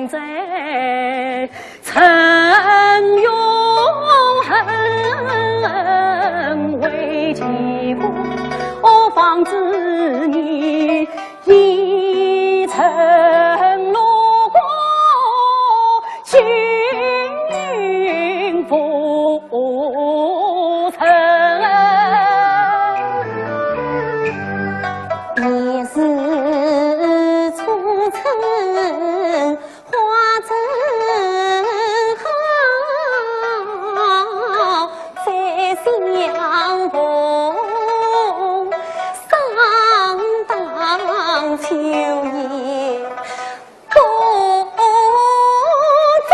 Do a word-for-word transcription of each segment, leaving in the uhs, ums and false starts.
在曾永恒为其父，我方知你已曾路过幸福城。 也是初春花正好，再相逢，上当秋雁不再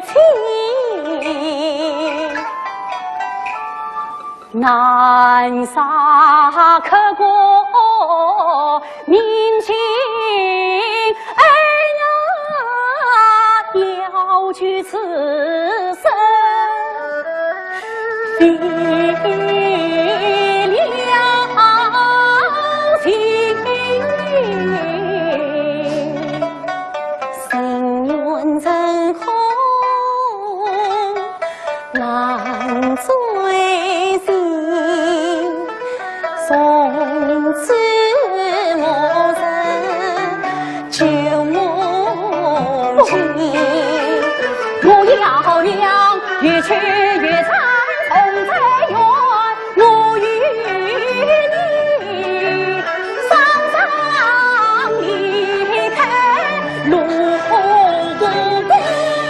起。 南沙客过明星哎呀，要去此生非了情。 心愿成空难追寻，从此陌生旧梦境。我要让一切一切总在远，我与你 双双离开路不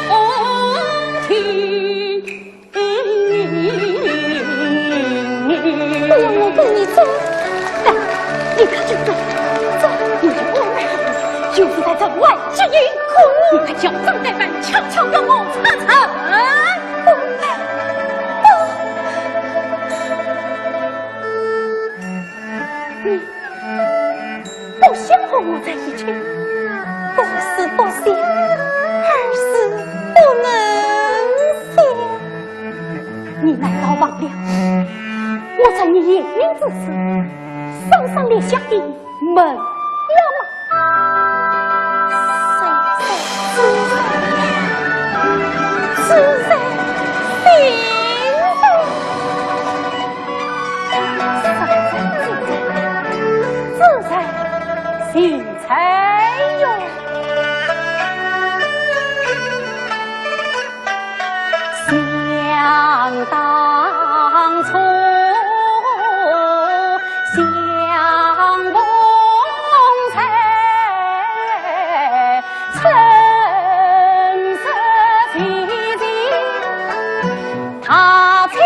同行。不要我跟你走。哎，你可真走，走，你的安排就是在这万金银库。你快乔装打扮，悄悄跟我出城。不，不。 你不想和我在一起？不是不想，而是不能想。你难道忘了我在你殒命之时，深深立下的门了吗？谁在此？谁在心中？ 自在心在哟。想当初，相逢在春色季节。 踏青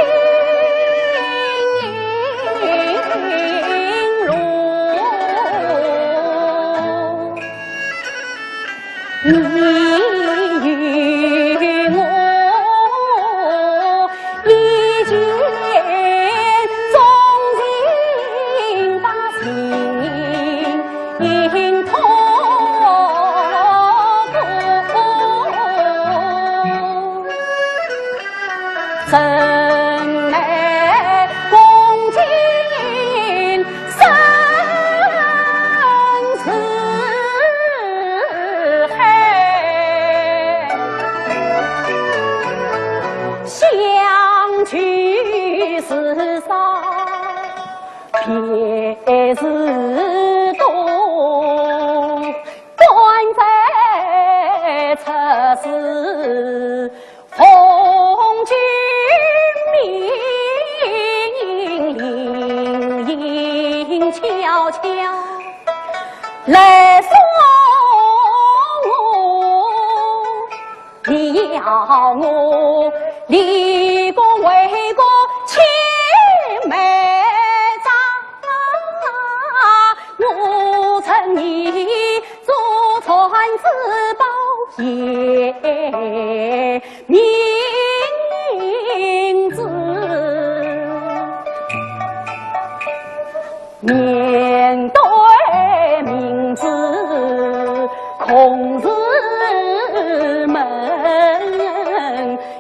路，你与我一见钟情把情 心痛苦，怎奈共经生死海，相聚时少 别时多，短暂出世，逢君明鬓，悄悄来送我。 你要我立功为国千百丈，我承你祖传之宝夜明珠。 面对明珠，空自恢，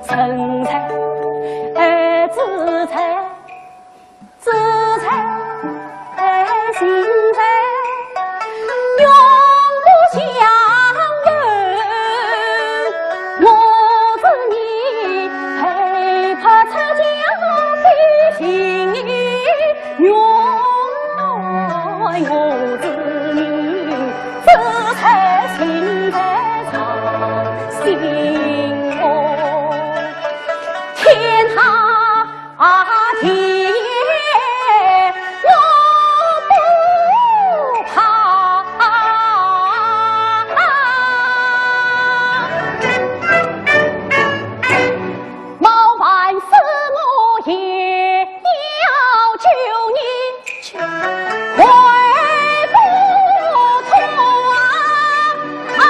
身在自在，自在心在，容不下原来我是你，只在心在上心哦，天塌地裂我不怕。冒犯是我也要救你，回不头啊！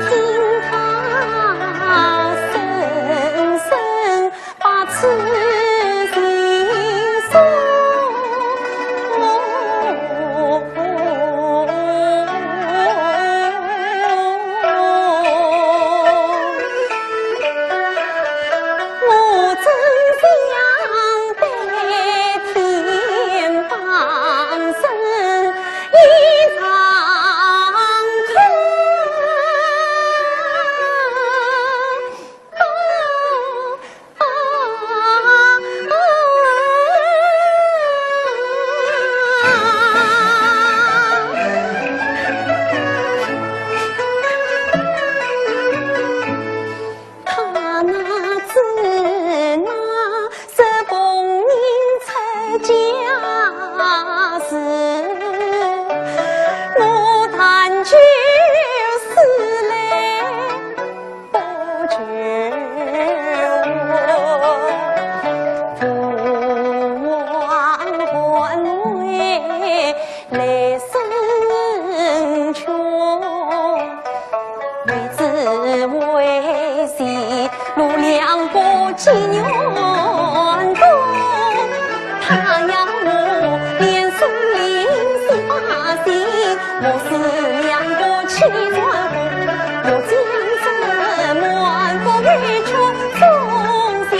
听他声声把痴情说。 我真想对天放声一场空。 他那只那是逢迎出嫁时，我但求是来不求，父王还未来生穷。 为子为妻，路两个寄人中，他要我连生灵死把心，我是两个七转，我将这满腹委屈送情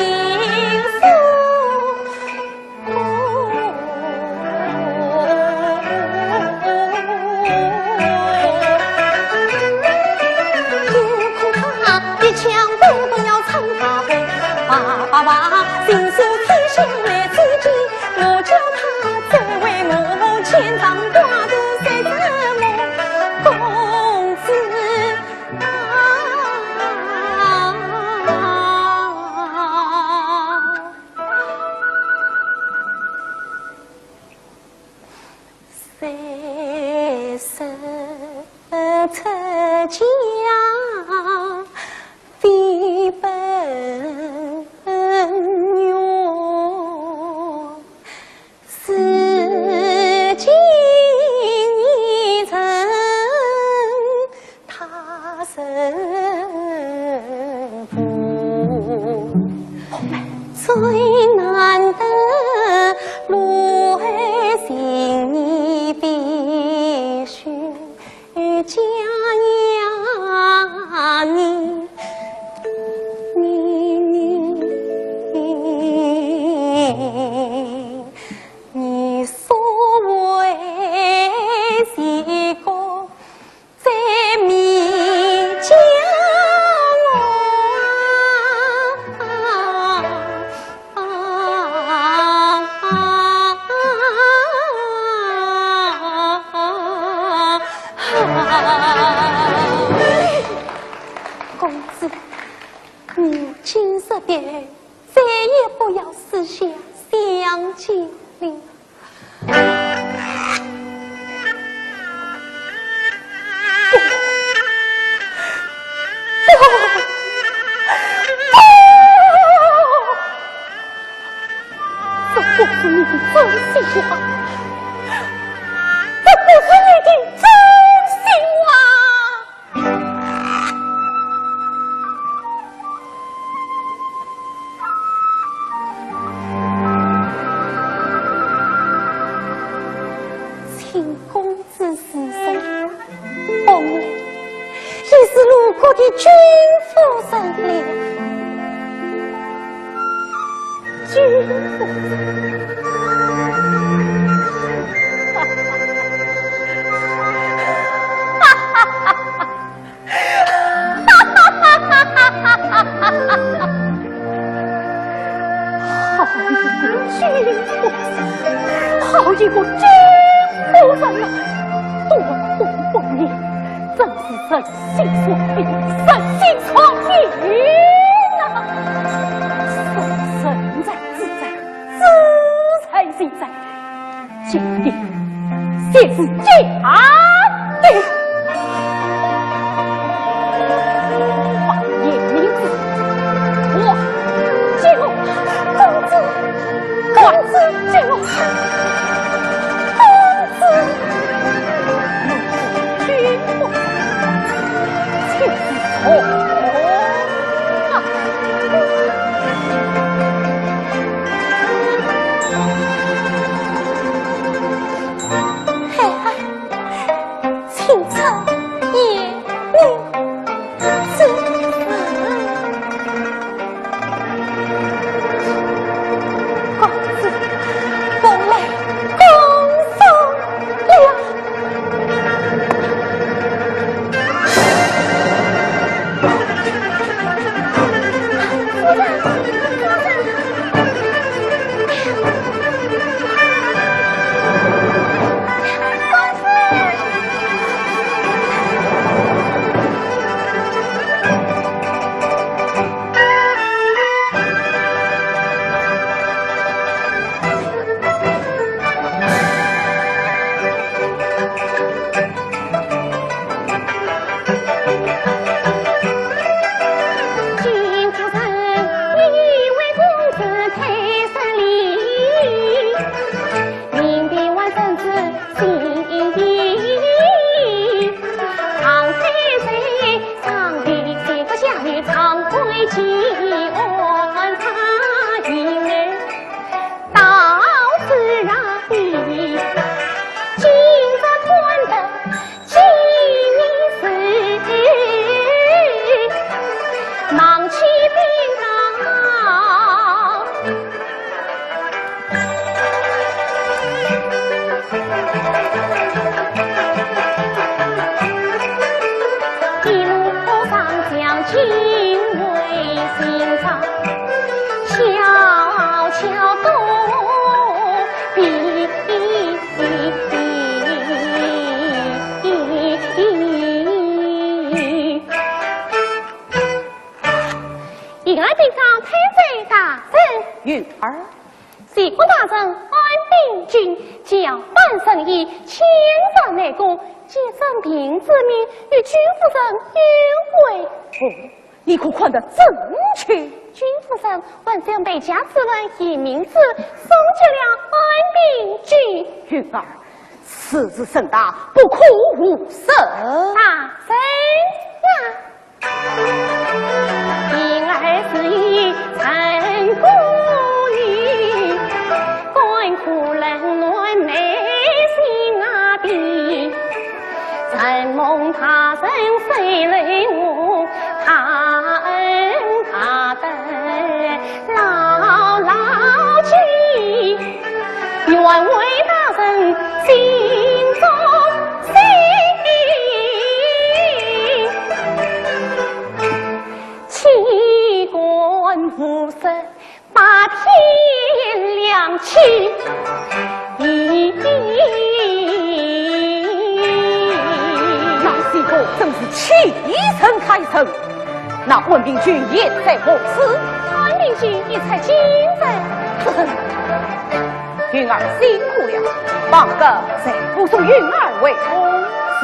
书。 三十出嫁非本愿，如今已成 他人父，最难得路还行，你必须加呀你，你，你，你所为是个 在米江啊。公子，你今日别，再也不要思想相见了。 这不是你的真心话，这不是你的真心话。 清宫之事，本来也是鲁国的君夫人了。金不是。好一个金不是，好一个金不是啊！多么不义，真是人 心所逼，人心所逼呐！是人才之才，知人心才，今天就是假的。王爷明子，我，给我，公子，公子，给我，公子。 嘿，青草也，你是 公子，我来恭送了。迎来禀告太守大人。云儿。 相国大人，安定军，交班甚意，千山难过，结生平之命，与君夫人有会。哦，你可看得真切？君夫人还想待嫁之人，嫌明子，送给了安定军。云儿，此事甚大，不可无视。大人啊。 那西宫真是欺人太甚，那安定军现在何处？安定军已在京城。云儿辛苦了，忙个再护送云儿回宫。是。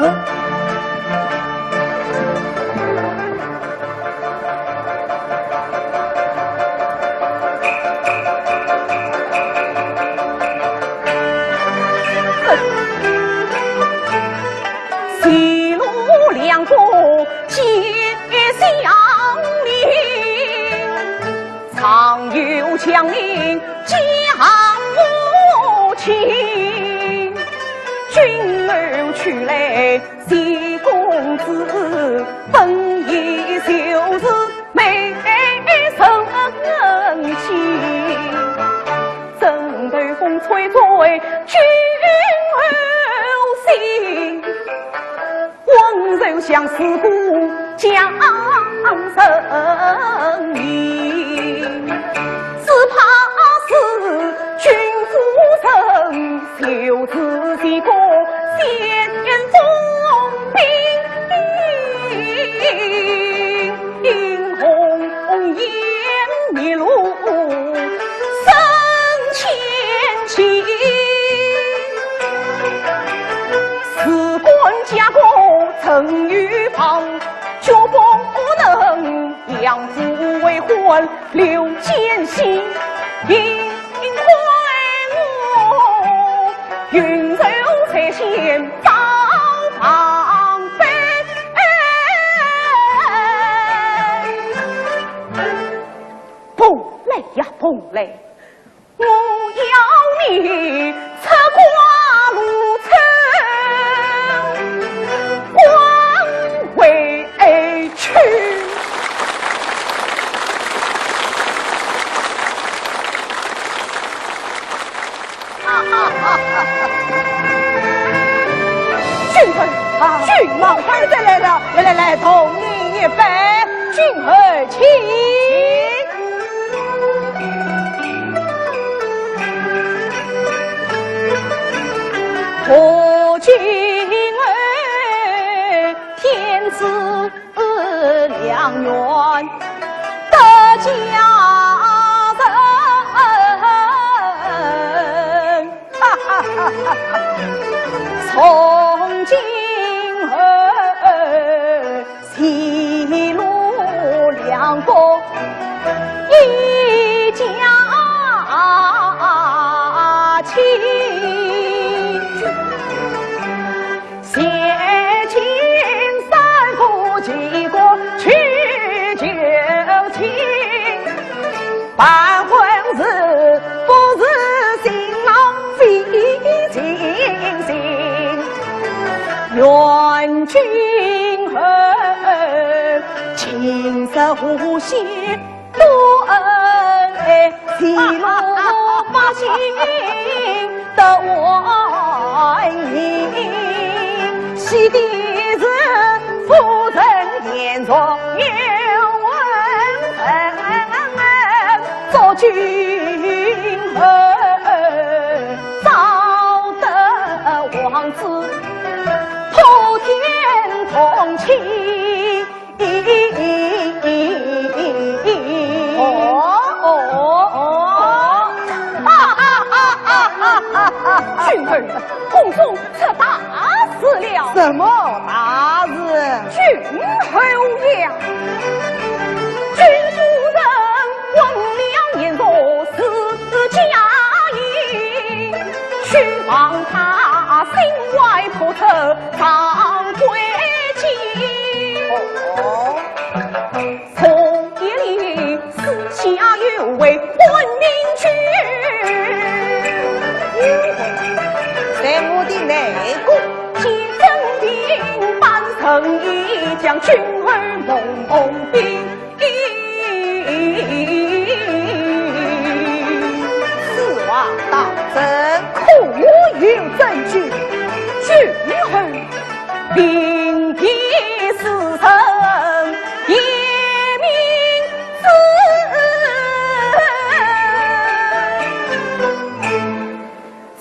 君后心，温柔相似故将人迷。只怕是君夫人，就是这个仙中冰。 红颜一路胜千骑。事关家国成与亡，决不能养父为患留奸细。幸亏我云州在先造防备。 蓬莱呀，蓬莱，我要你出瓜路走，官为去。 君后，啊，君王儿在来了，来来来，同饮一杯。君后请。我今儿天赐 良缘得佳人。从今后前路两个一家亲。 前进三步，几个去就近，办婚事不是新郎费尽心。愿君后琴瑟和谐 多恩爱，喜乐百姓得欢迎。喜的是夫人年若有婚，祝君后早得王子，普天同庆。 哦，哦，哦，哦。君后，宫中出大事了。什么大事？君后呀，君夫人昏了年若是佳音，须望她心怀不测，早归期。哦。 从夜里四下有位问明君，在我的内宫。见真名，半人一将，君后蒙蒙禀。此话当真？可有证据？君后 并非是人，也明知，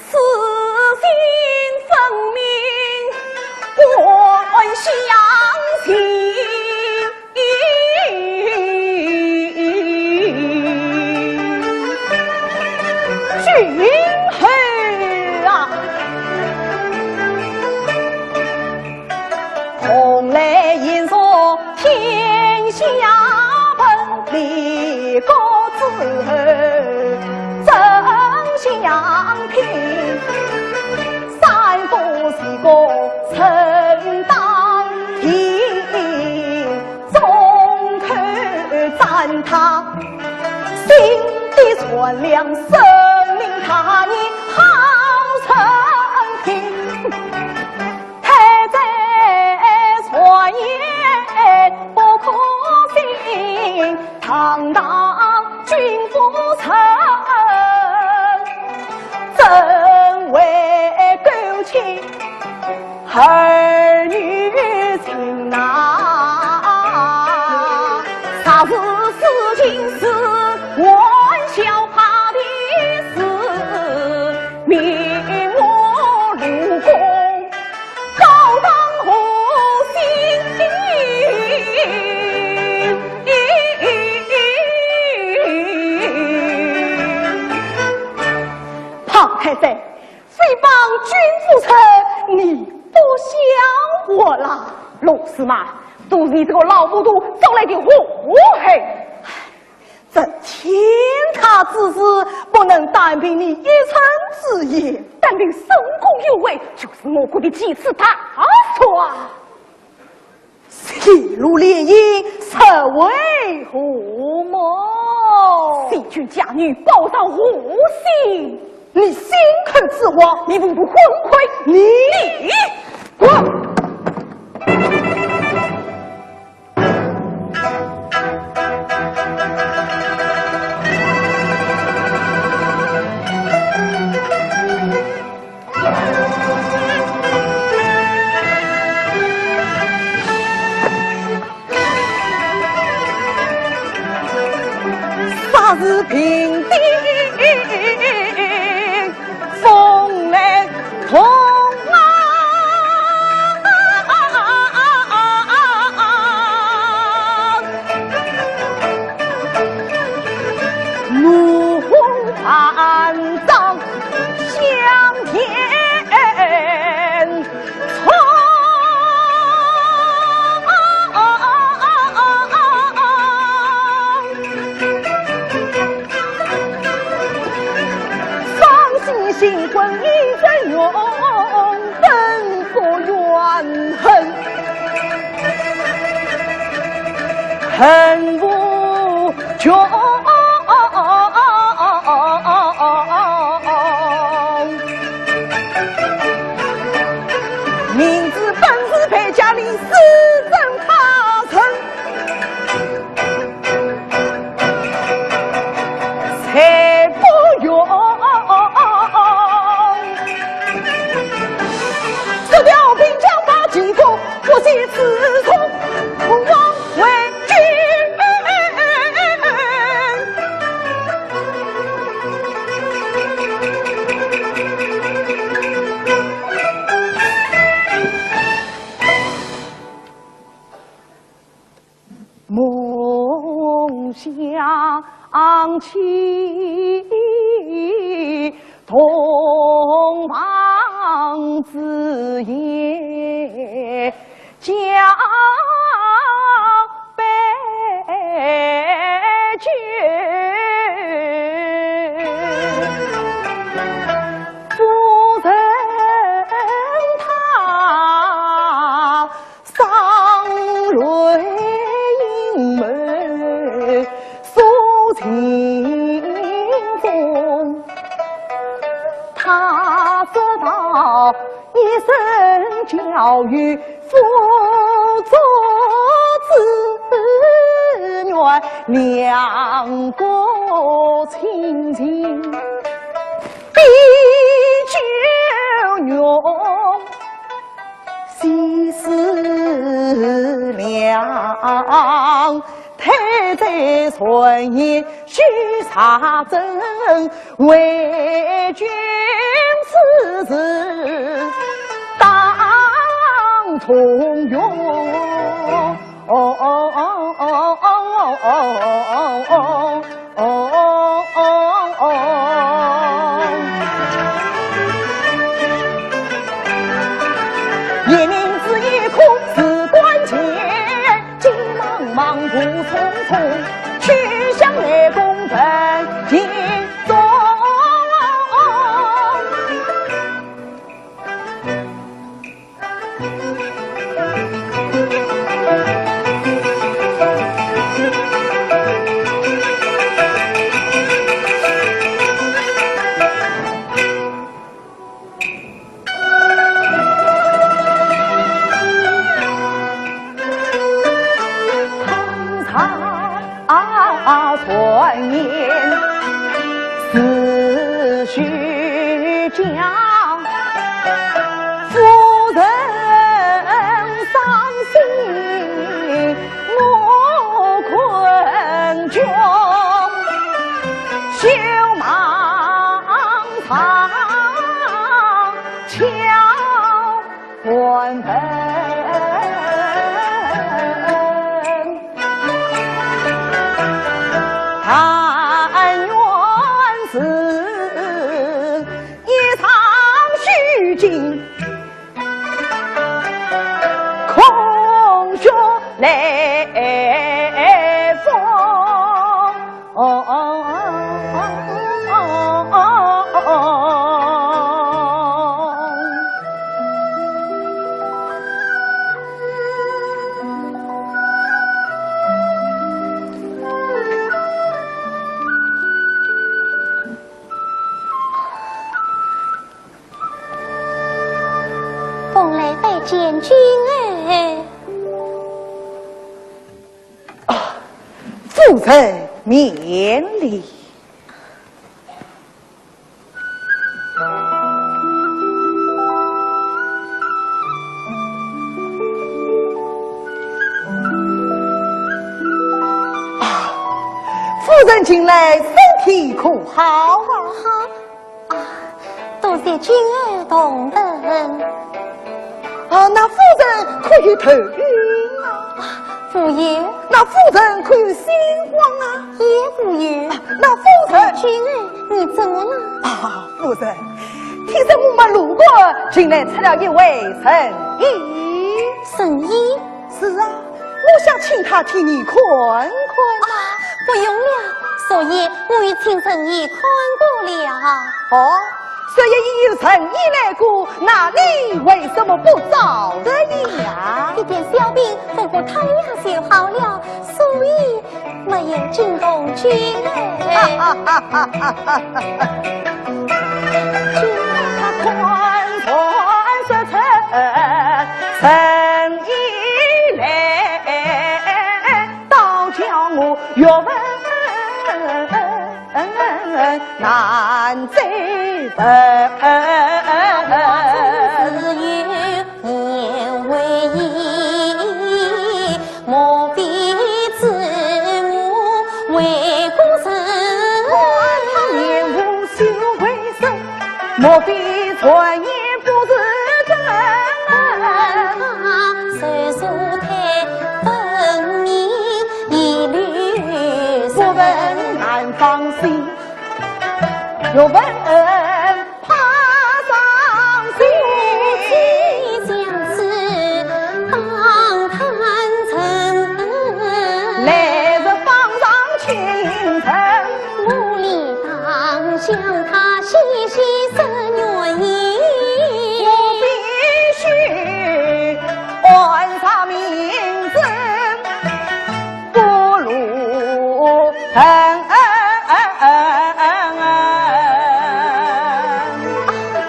此情分明敢相信。 君后啊，蓬莱宴坐天下闻，立国之后真相听，三步四步正当庭。 众口赞他心地善良，深明大义好人品。太宰传言不可信，堂堂君夫人，怎太太，诽谤君父仇，你不想活了？罗四妈，都是你这个老糊涂招来的祸害。这天大之事，不能单凭你一人之言。单凭圣公有为，就是我国的奇耻大辱啊！ 戏弄联姻，实为何物？欺君假女，报上何罪？你信口雌黄，你不不昏聵！你，你滚！ 杀是平定风雷同啊！怒火万丈向天 冲！伤心心魂意正浓，恨不怨恨，恨不穷。 明知本是败家里，私憎他人，才不用。这条兵将把计谋，不惜自从，望为君。 梦想起同房之夜， 交杯酒，夫人她双泪盈满诉情衷。 他说道：一生教育，付出志愿，两国亲情比九牛。 息事良，太在传言，须查证，为君此事当通用。 哦，哦，哦，哦，哦，哦。夜明珠一颗是关键，急忙忙步匆匆，去向内宫门前中。 啊，传言是虚假，夫人伤心我困穷，休望上敲 官本。但愿是一空穴来风。蓬莱拜见君儿。啊，夫人免礼。啊，夫人近来身体可好啊？好。 啊，多谢君儿同等。啊，那夫人可有头晕啊？啊，无有。那夫人可有心慌啊？也无有。啊，那夫人……君儿，你怎么了？啊，夫人，听说我们路过，近来出了一位神医。神医？ 是啊，我想请他替你看看呐。啊，不用了，昨夜我已请神医看过了。哦，昨夜已有神医来过，那你为什么不早的呀？一点小病，敷敷汤药就好了，所以没有惊动君儿。哈哈哈哈哈哈！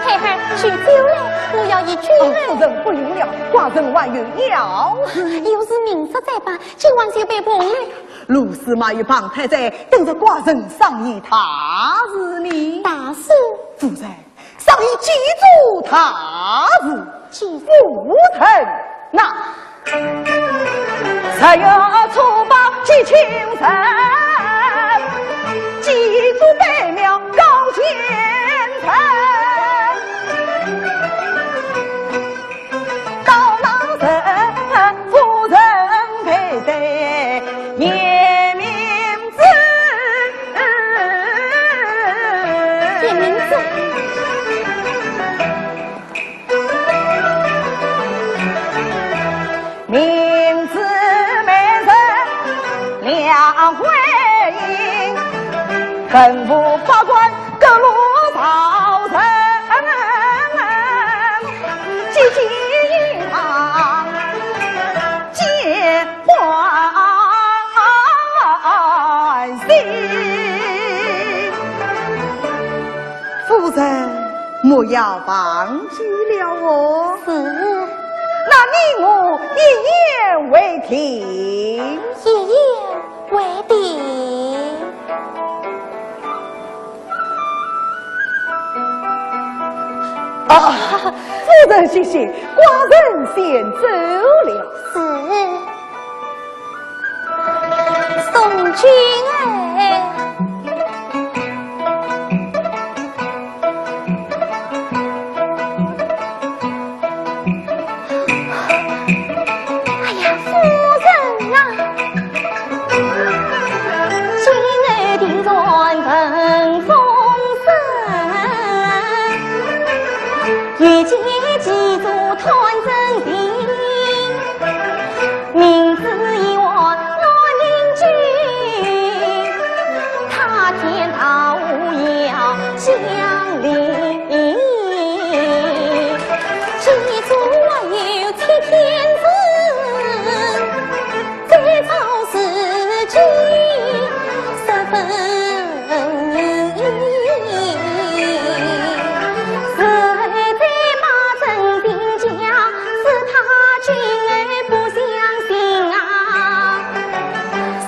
太太，酒酒来，我要与君儿……哦，夫人不用了，寡人还有要事。有事明日再办，今晚就拜蓬莱。如此嘛，与蓬太太等着寡人商议大事呢。大事？夫人，商议几桩大事。几……夫人呐， 十月初八祭清晨，祭祖拜庙告前程。到那时夫人配对贤明子。贤明子。 明子美人两回应，文武百官各路朝臣，济济一堂见欢喜。夫人， 莫要忘记了哦。是。那你我一言为定。一言为定。啊，夫人歇息，寡人先走了。是。 送君儿。哎呀，夫人啊！今日定然闻风声，一结其族团成亲，明知已晚难临君，他天道无要相离。其族还有七天之，再造时机十分 是谁在骂陈金家，是他君儿不相信啊。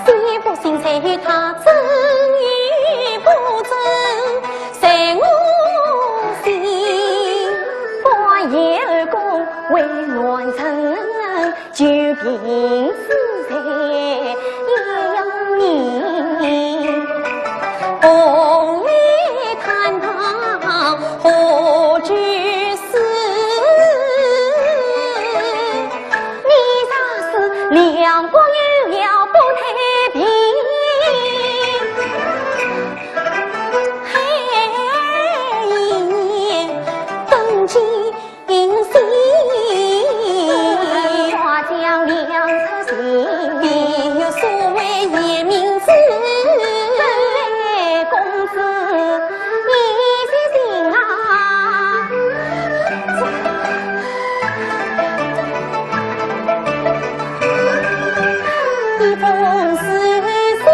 谁不信谁与他争与不争，随我心。关爷儿公为难成 救兵之罪也要命，红梅探讨何居士。你若是两国有了不太平，嘿，登基 定心。花将两侧心，有所谓严明之。这位公子，你细心啊。一封书信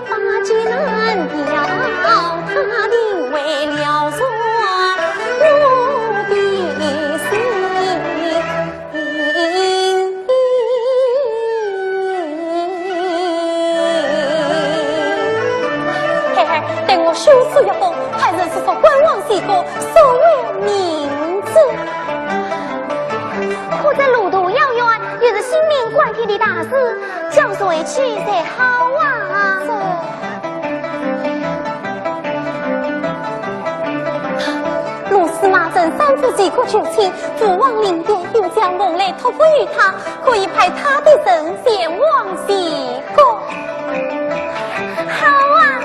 把计难调，他定会了断我的心。嘿嘿，待我修书一封，还是速速观望结果，速为明之。可这路途遥远，又是性命关天的大事， 叫谁去才好啊？这，罗司马正三次齐国求亲，父王临别，又将凤雷托付于他，可以派他的人前往齐国。好啊！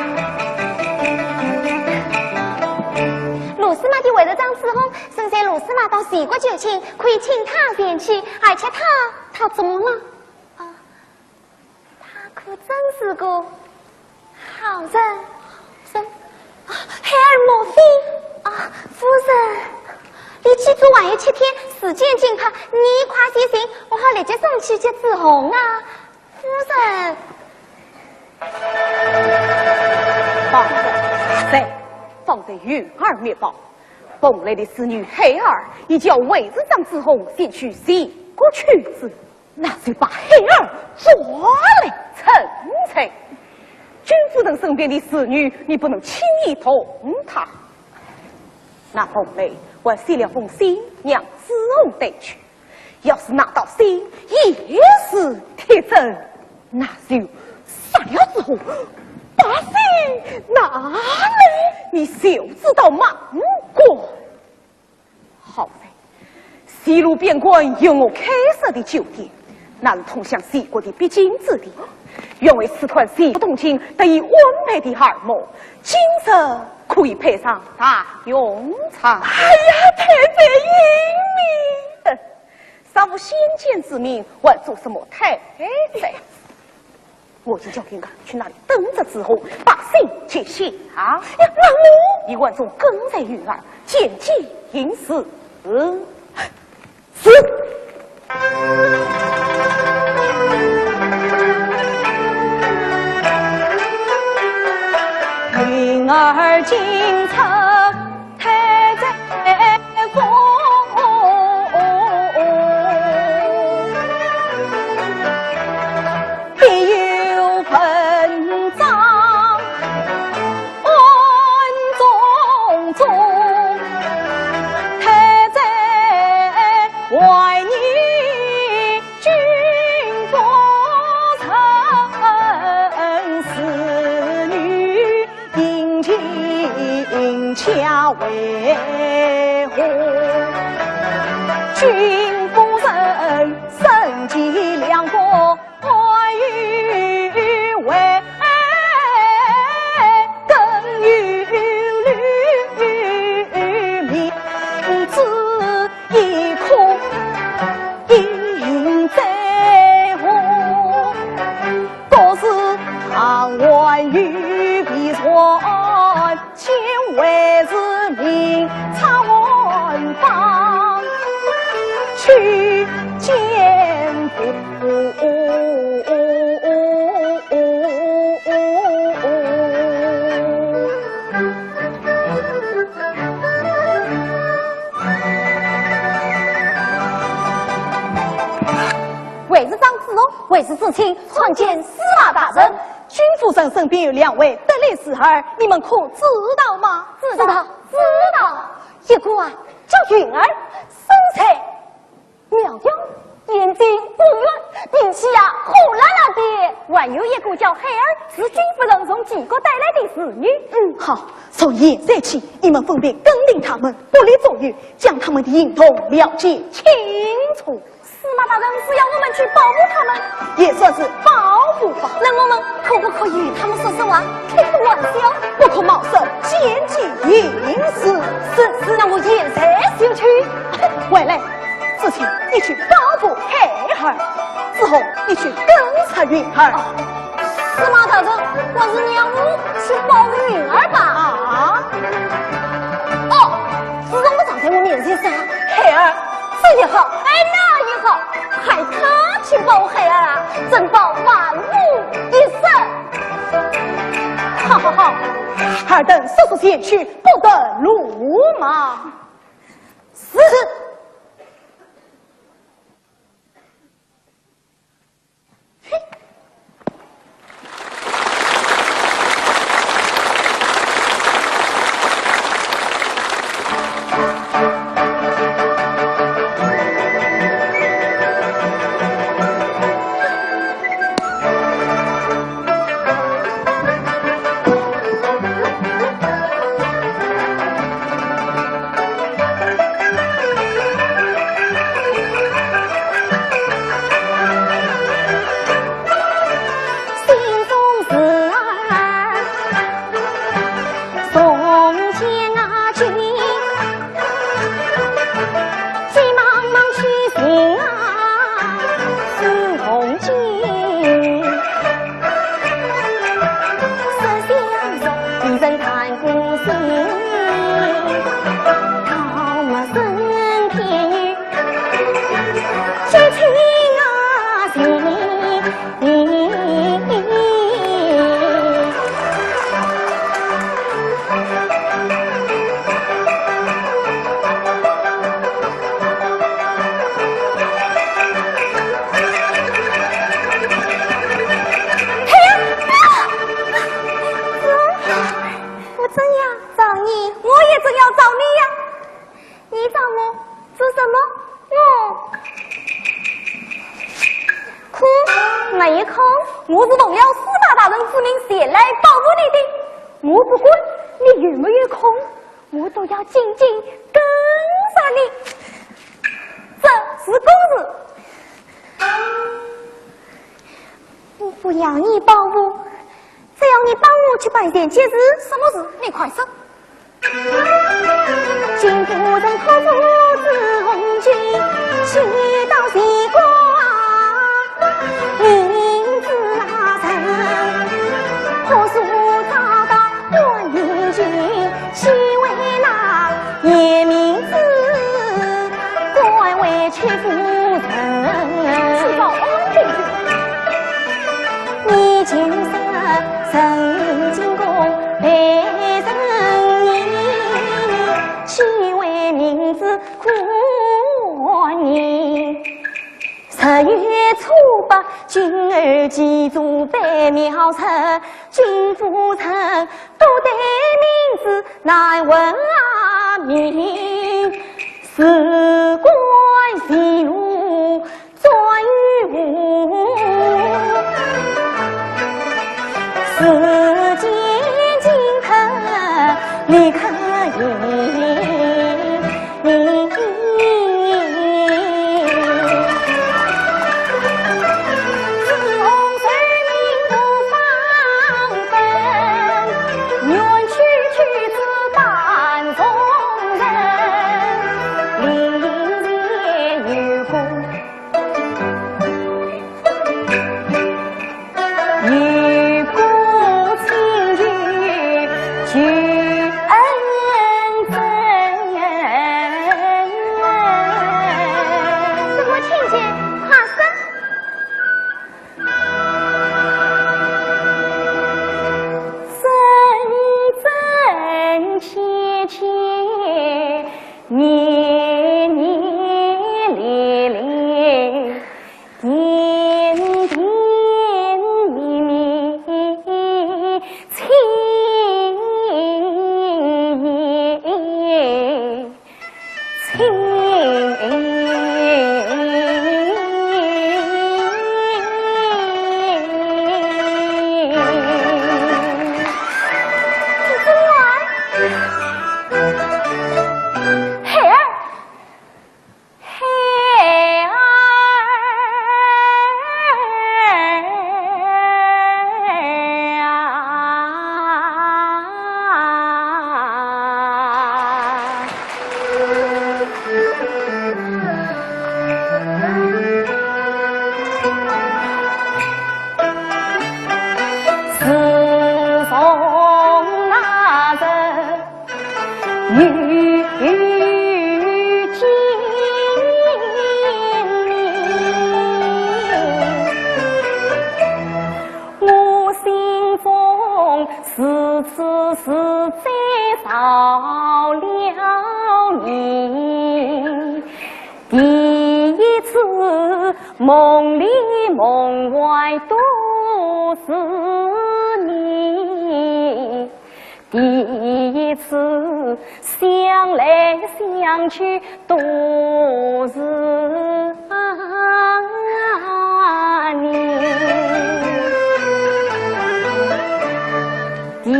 罗司马的回头张子红，现在罗司马到齐国求亲，可以请他前去，而且他，他怎么了？啊， 他可真是个好人。好人？啊，孩儿莫非？啊，夫人，离祭祖还有七天，时间紧迫，你快些行，我好立即送去接子红啊。夫人。方才，方才云儿密报，凤雷的使女孩儿已叫回日张子红前去齐国求子。 那就把孩儿抓来问罪。君夫人身边的侍女，你不能轻易动她。那凤雷还写了封信让子红带去，要是拿到信也是铁证，那就杀了子红，把信拿来，你就知道芒果。 好在，西路边关有我开设的酒店，那是通向齐国的必经之地。愿为此段齐国通亲得以安排的耳目，今日可以派上大用场。哎呀，太太英明！啥物先见之明，还做什么太太？ 我已经叫天干去那里等着子红，把信接下。呀，那我？你暗中跟随云儿，见机行事。是。云儿进城 太在府，必有文章案中宗。太在怀疑君不仁，侍女 定情假为何？君不仁，身及两国爱与为，更与律明知明察万方去见父。为是张子龙，为是知青，参见司马大人。君夫人身边有两位得力侍儿，你们可知道吗？知道，知道。一个啊叫云儿，身材苗条，眼睛不圆，脾气啊火辣辣的。还有一个叫海儿，是君夫人从齐国带来的侍女。嗯，好，从现在起，你们分别跟定他们，不离左右，将他们的行动了解清楚。 司马大人是要我们去保护他们，也算是保护吧。那我们可不可以与他们说说话，开个玩笑？不可冒失奸计行事。是，是，那我现在就去。回来，知青，你去保护孩儿，子红，你去跟着云儿。哦，司马大人，还是让我去保护云儿吧。啊？哦， 子红不站在我面前上，孩儿，这也好，哎，那也好，害他去保孩儿啊，真保万无一失。好好好，尔等速速前去，不得鲁莽。是。我正要找你，我也正要找你呀。你找我做什么？我空，没空。我是奉了司马大人之命前来保护你的。我不管你有没有空，我都要紧紧跟上你。这是公事。我不要你保护，只要你帮我去办一件急事。什么事？你快说。年年离离，点点蜜蜜情意。 情。孩儿，孩儿。 自从那日遇见你， 我心中时时是在着了迷。第一次梦里梦外都是你，第一次想来想去都是 你。第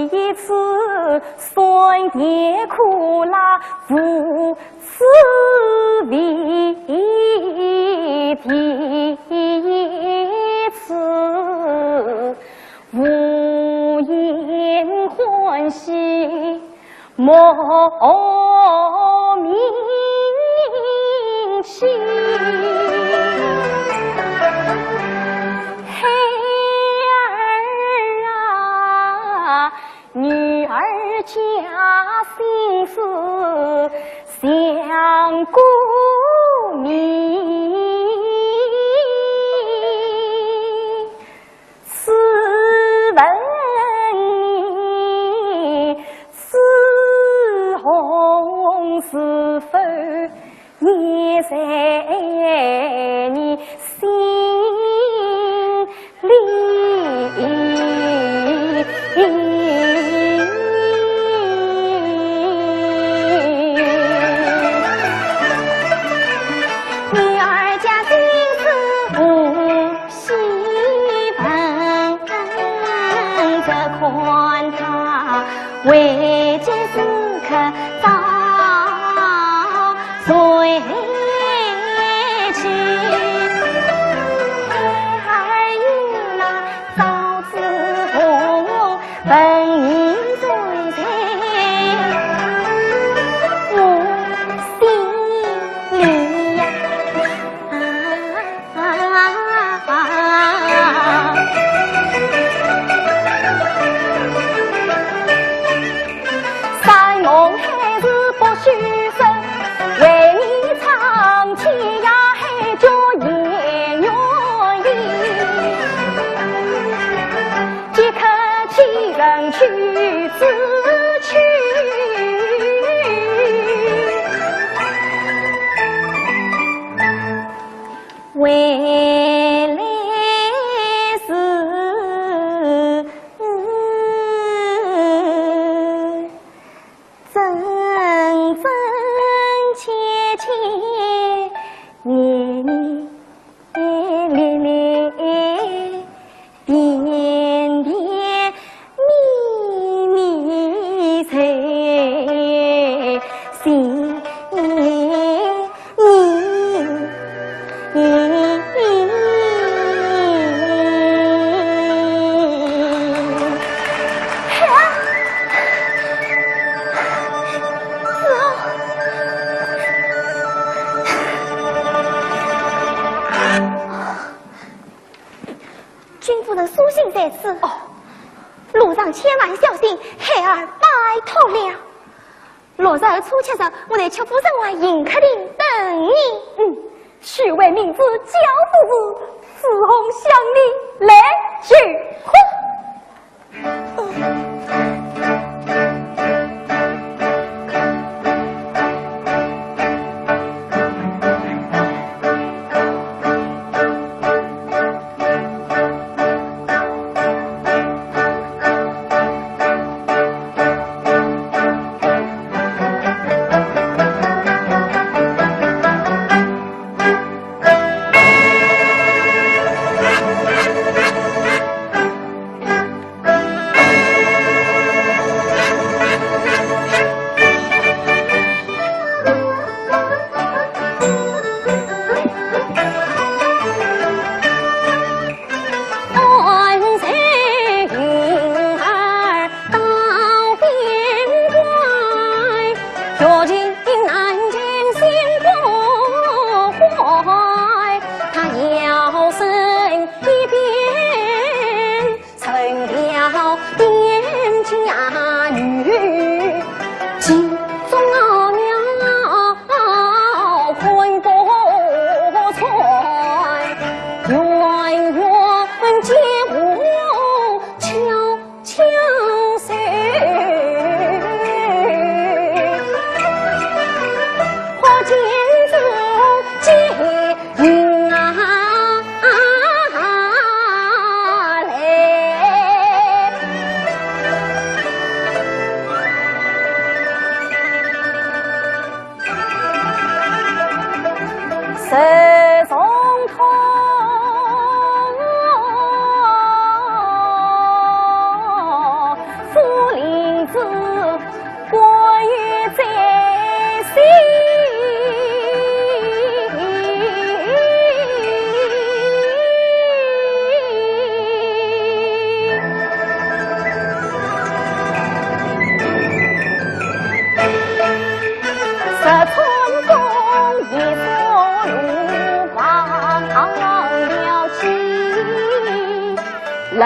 一次酸甜苦辣无滋味，第一次无言欢喜 莫名其。孩儿啊，女儿家心事想功名。 试问你，紫红是否也在你心里？ 女儿家心事无戏份，只看她为这时刻早睡去。孩儿有那赵子龙 问你在在我心里呀。山盟海誓不许说，为你唱天涯海角也愿意。 即刻起身去自去。回来时，真真切切，年年 恋恋，甜甜蜜蜜在心里。 君夫人书信在此。哦，路上千万小心，孩儿拜托了。六月初七日，我在曲阜城外迎客亭等你。嗯，许为明珠交付时，紫红向你来求婚。学琴难尽心不坏，他摇身一变成了店家女，琴中妙困不出，远远皆无巧 巧手，花间中解云啊来。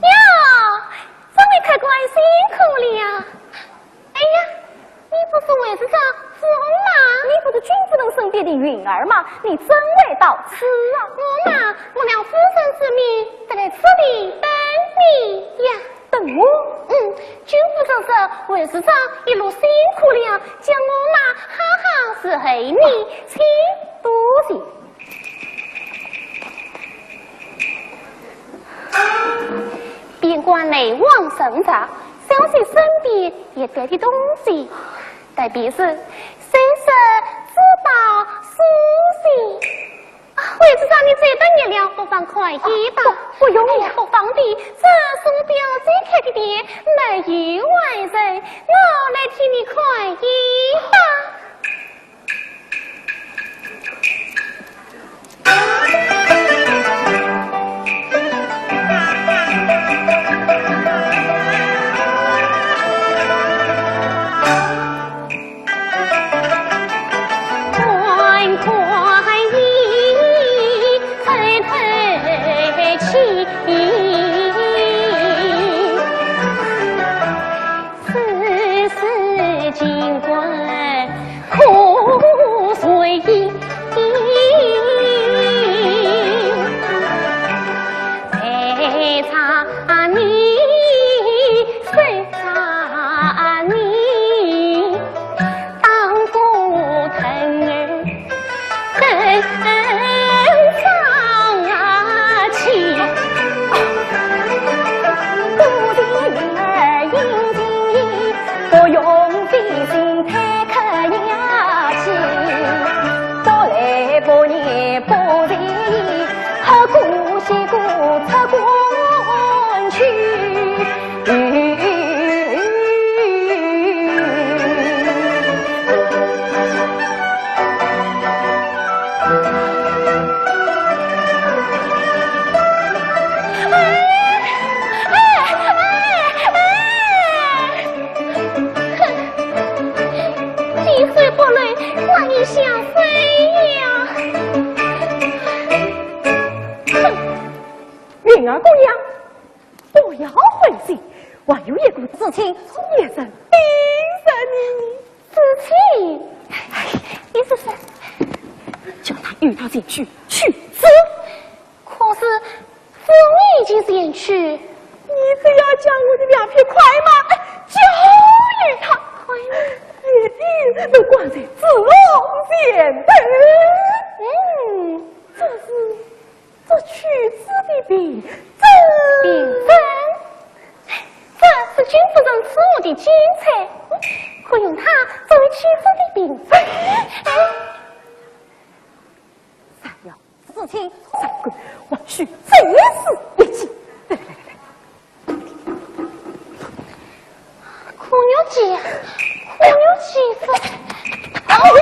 哟，这位客官辛苦了。哎呀，你不是卫士长朱红吗？你不是君夫人身边的云儿吗？你怎会到此啊？我嘛，奉了夫人之命，特来此地等你呀。等我？嗯，君夫人说，卫士长一路辛苦了，叫我嘛好好伺候你，请。多谢。边关来往甚杂，小姐身边也带点东西，特别是首饰、珠宝、书信。 啊，卫士长，你走得热了，不妨看一看。不，不用了。哎呀，不妨的，这是我表姐开的店，没有外人，我来替你看一看。要回去，还有一个事情，也是盯着你。事情？哎，你是说？叫他与他前去取字。可是，我已经前去。你只要将我的两匹快马交与他，快马，一定能挂在子龙前头。嗯，这是 这取字的凭证。凭证？这是君夫人赐我的金钗，可用它作为取字的凭证。哎，若要事情成功，或须再试一计。来来来来来。 苦肉计，苦肉计是，哎呦，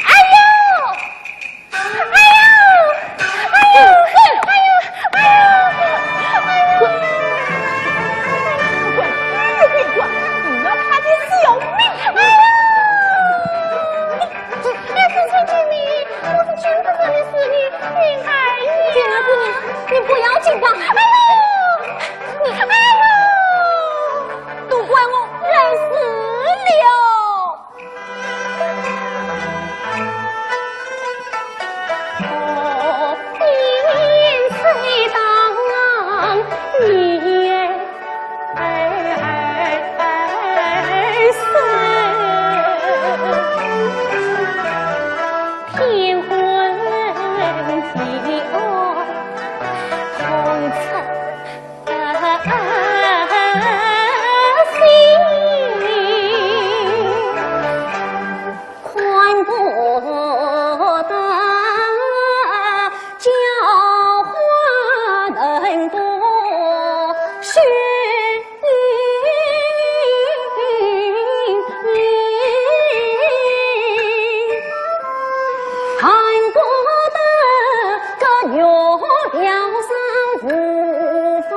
哎呦，哎呦，哎呦，哎呦，哎呦，哎呦，哎呦，哎呦，你要他的小命！哎呦，你，你是谁的命？ 我是君夫人的侍女，林黛玉。林黛玉，你不要紧吧？哎呦，你，哎呦，都怪我来迟了。我心虽当年 天昏地暗，痛彻心。 看不得，叫唤人多许。看不得，这月亮上无法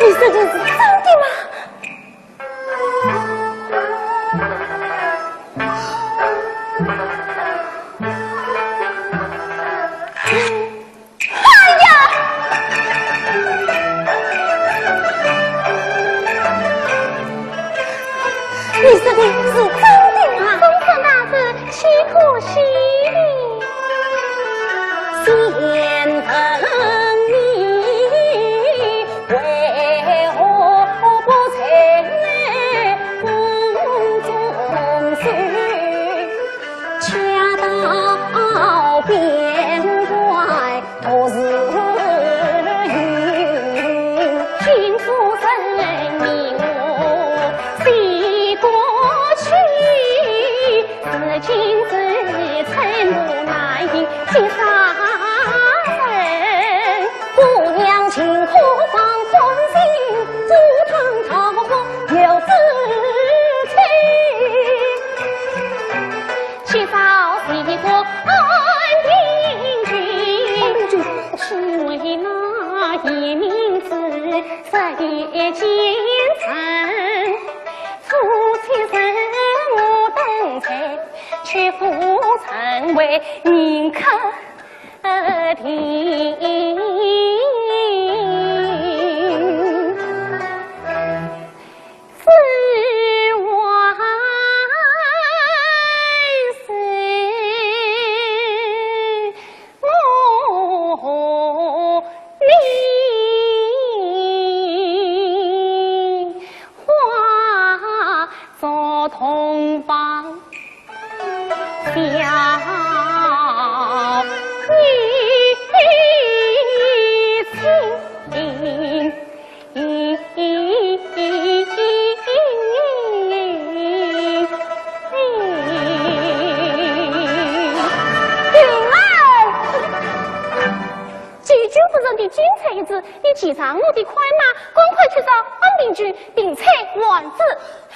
你说的是真的吗？ 哎呀！你说的是真的吗？公子大人，岂可惜的？先生你为何不在宫中守？恰到边关 独自游。君夫人命我随过去，如今是寸步难行，急杀人。姑娘尽可放宽心，煮汤桃花 有子妻。今朝是个安定君，安定君。只为那夜明珠，十夜奸臣，夫妻生我等罪，岂不成为人客 定。只望是我你 化作同胞小女。金钗一子，你骑上我的快马，赶快去找安定军，并且完子。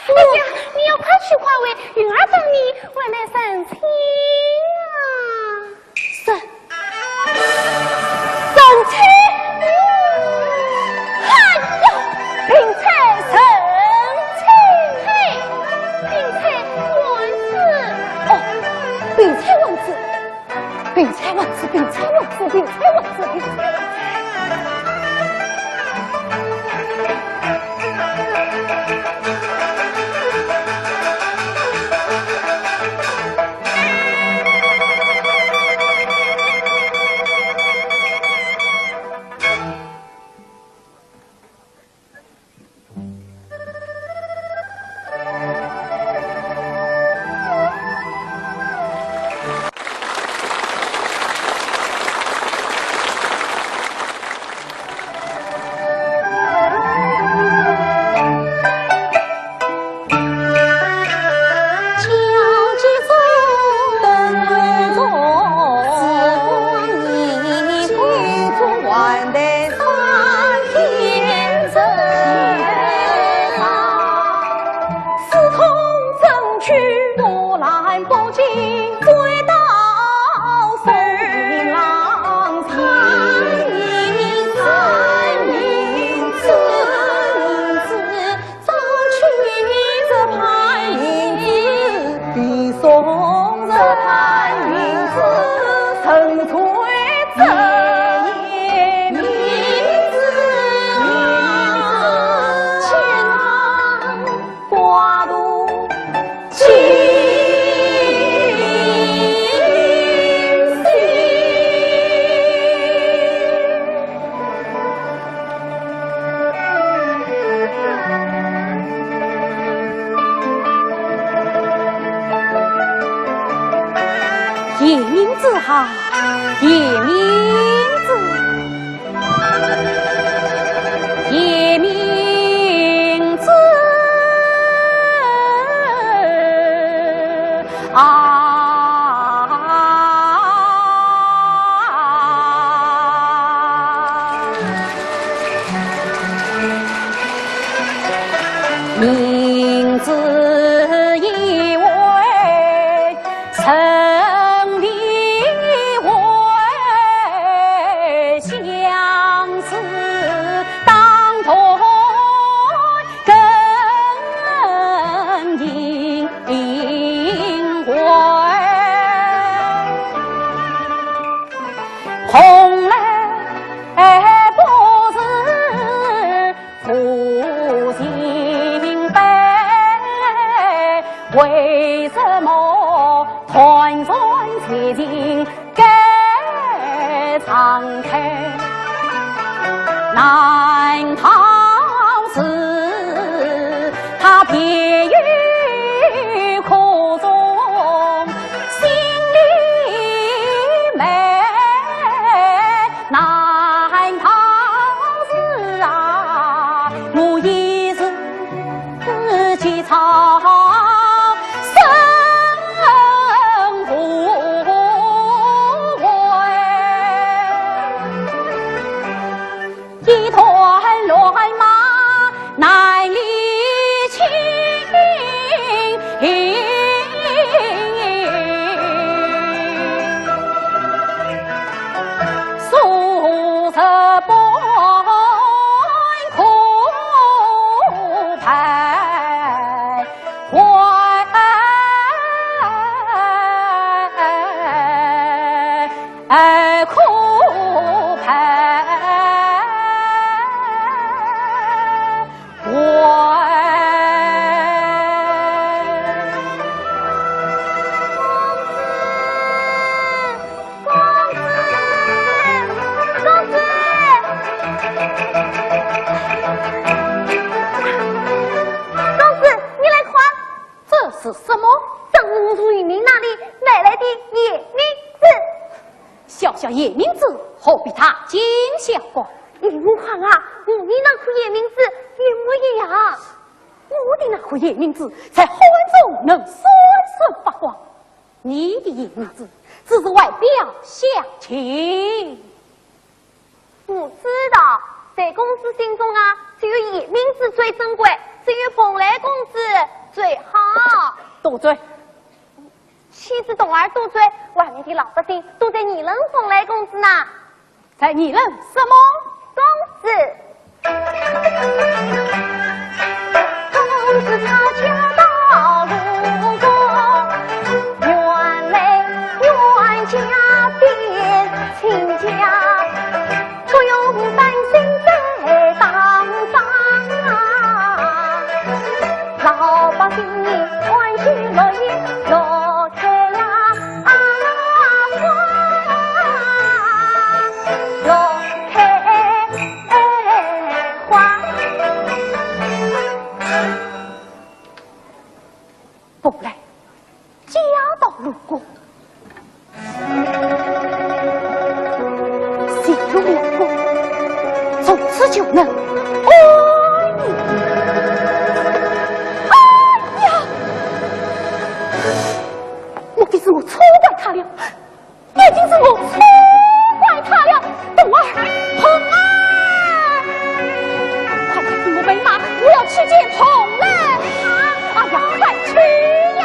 哎呀，你要快去快回，云儿等你回来成亲啊！是。成亲？哎呀，并且成亲。嘿，并且完子。哦，并且完子。 并且完子，并且完子，并且完子，并且完子。夜明珠啊，夜明珠，夜明珠啊！ 明珠一位，神秘为，相思当头更隐晦。 红来不是无情悲，为什么断肠绝情该常开？难道是他别有苦衷，心里美？难道是啊，我一时急躁生误会？ 一团乱麻难理清，数十般苦悲。 公子，公子，公子，公子，你来看。 这是什么？这是我从爷明那里买来的夜明珠。小小夜明珠，何必大惊小怪？你我看啊，我的那颗夜明珠一模一样。我的那颗夜明珠在黑暗中能闪闪发光，你的夜明珠只是外表镶嵌。不知道，在公子心中啊，只有爷名字最珍贵，只有蓬莱公子最好。多嘴。岂止童儿多嘴，外面的老百姓都在议论蓬莱公子呢。在议论什么？公子。公子他家到路过，原来冤家变亲家。 不用担心在当上啊，老百姓欢喜乐意乐开呀，啊，花，乐开花。蓬莱 家道如何？谁有功，从此就能安宁。哎呀！莫非是我错怪他了？ 一定是我错怪他了。童儿，童儿，快带我备马，我要去见蓬莱。啊，哎呀，快去呀！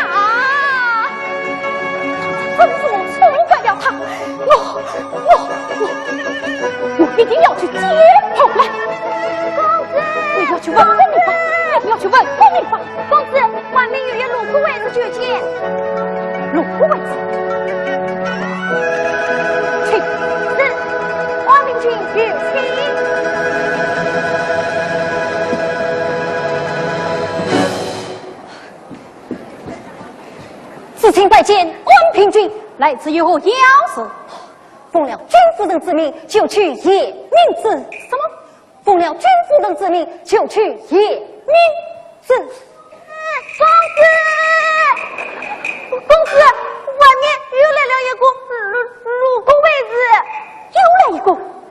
真是我错怪了他，我，我，我，我一定要去见蓬莱。公子，我要去问个明白，我要去问个明白。 公子，外面有一路过位子求见。路过位子？请。是，安平君有请。子卿拜见安平君。来此有何要事？奉了君夫人之命，求取爷名字。什么？ 奉了君夫人之命，求取爷名字。公子，公子，外面又来了一个路，路过位子。又来一个？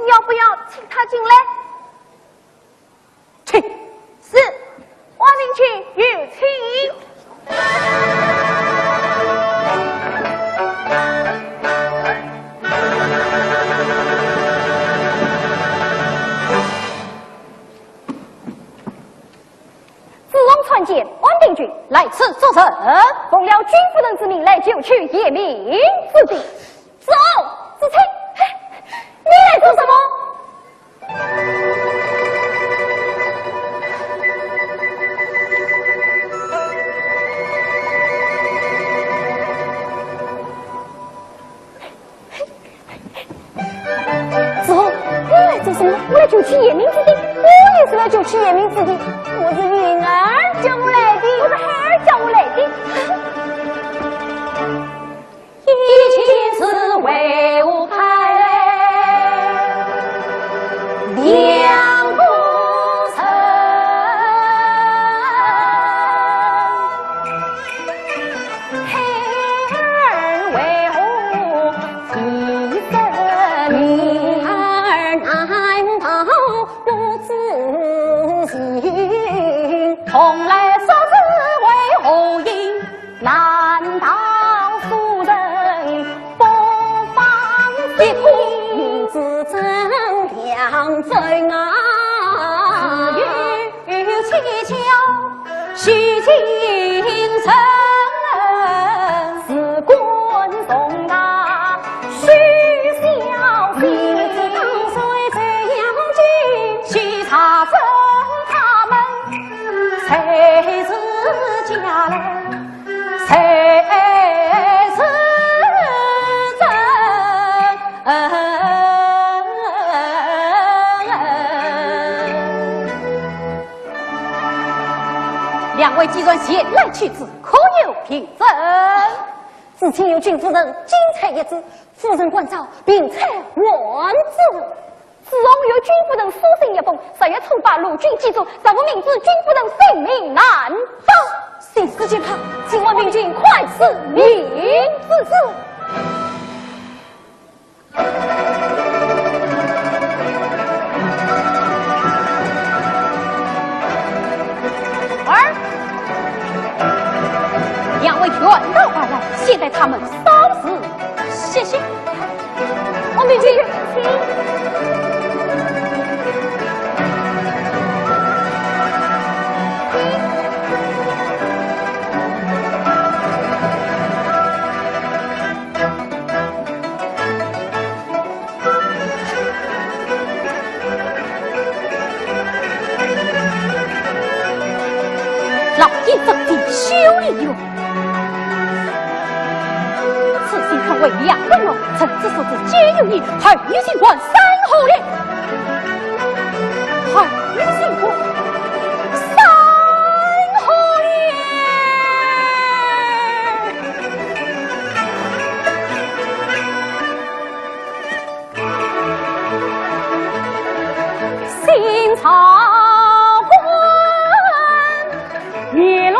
要不要请他进来？请。是，安平君有请。 子龙参见安平君。来此作甚？奉了君夫人之命来求取爷名字的。子龙，子卿，嘿，你来做什么？ 子龙，你来做什么？我来求取爷名字的。我也是来求取爷名字的。我是云儿叫我来的。我是孩儿叫我来的。一见是为何开两个人？ 孩儿为何啼声鸣？儿难道不知情？蓬莱所指为何因？难道夫人不放心？一哭名字怎样分啊？自有蹊跷。 许情深，事关重大，须小心。你知当初这样紧，去查证他们谁是家人，谁是真。 两位既然前来求子，可有凭证？子卿有君夫人金钗一支，夫人关照，凭钗还子。子龙有君夫人书信一封，十月初八路军机中，若无明旨，君夫人性命难保。信是极怕，请安平君快赐明旨。 儿，两位远道而来，先待他们稍事歇息。安平君，请。有理由。此心肯为两人我，臣子所指皆有你，后有心还三何了？后有心还三何了？ 心潮滚，雨落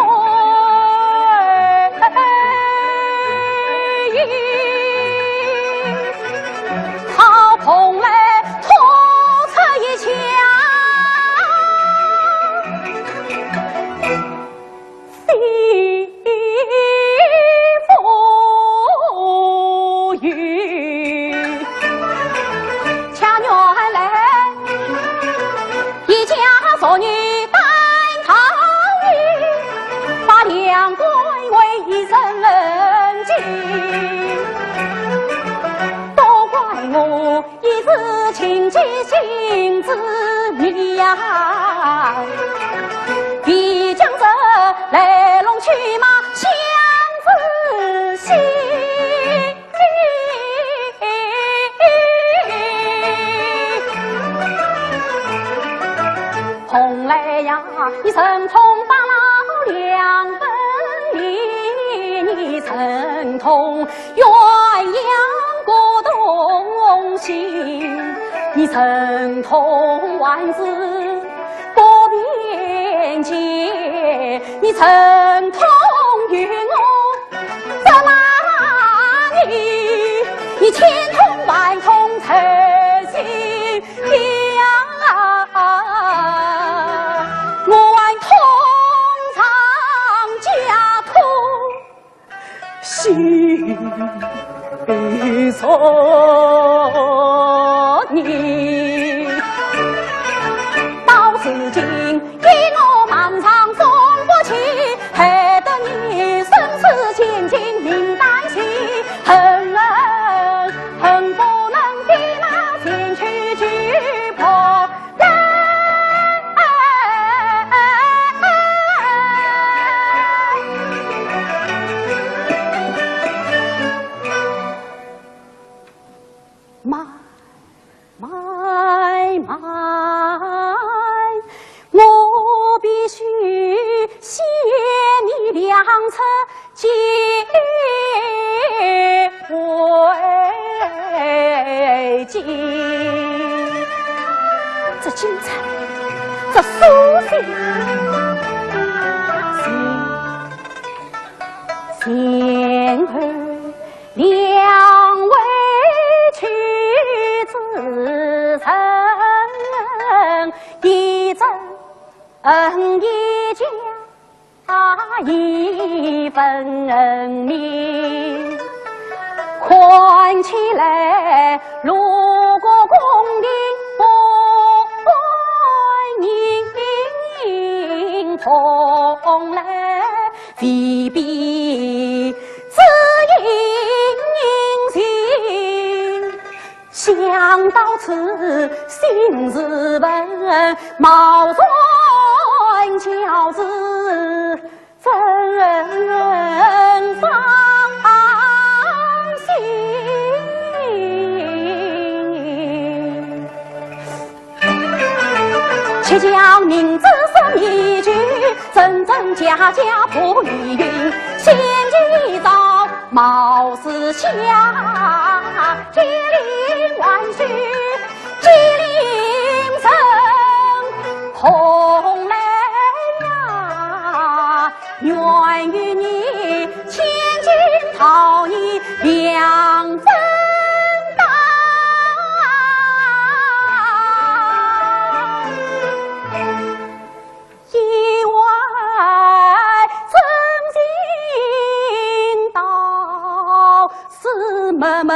雨，好蓬莱吐出一腔。 西风雨，恰缘来一家淑女担桃李，把两官为一人问津。都怪我 一时情急性子迷呀，未将这来龙去脉想仔细。蓬莱呀，你忍痛打了两分离，你忍痛 鸳鸯各同行，你忍痛还子各边界，你忍痛与我不满意，你千痛万痛才心呀，我还痛上加痛。 心所念。到如今，因我忙上送不起，害得你生死前进命旦夕，恨恨恨不能飞马前去举破 慢，慢，慢，我必须先你两次 解围巾。这巾帼，这书信，幸而两位屈指成一真一假。 一分明。看起来，路过宫廷不安宁，蓬莱未必知音情。 想到此，心事问，冒然交子怎放心？且将明子说一句，真真假假不疑云。先前一遭 貌似下，金陵万岁，金陵人，蓬莱呀，愿与你千金桃李两分担。 意外真情到，是默默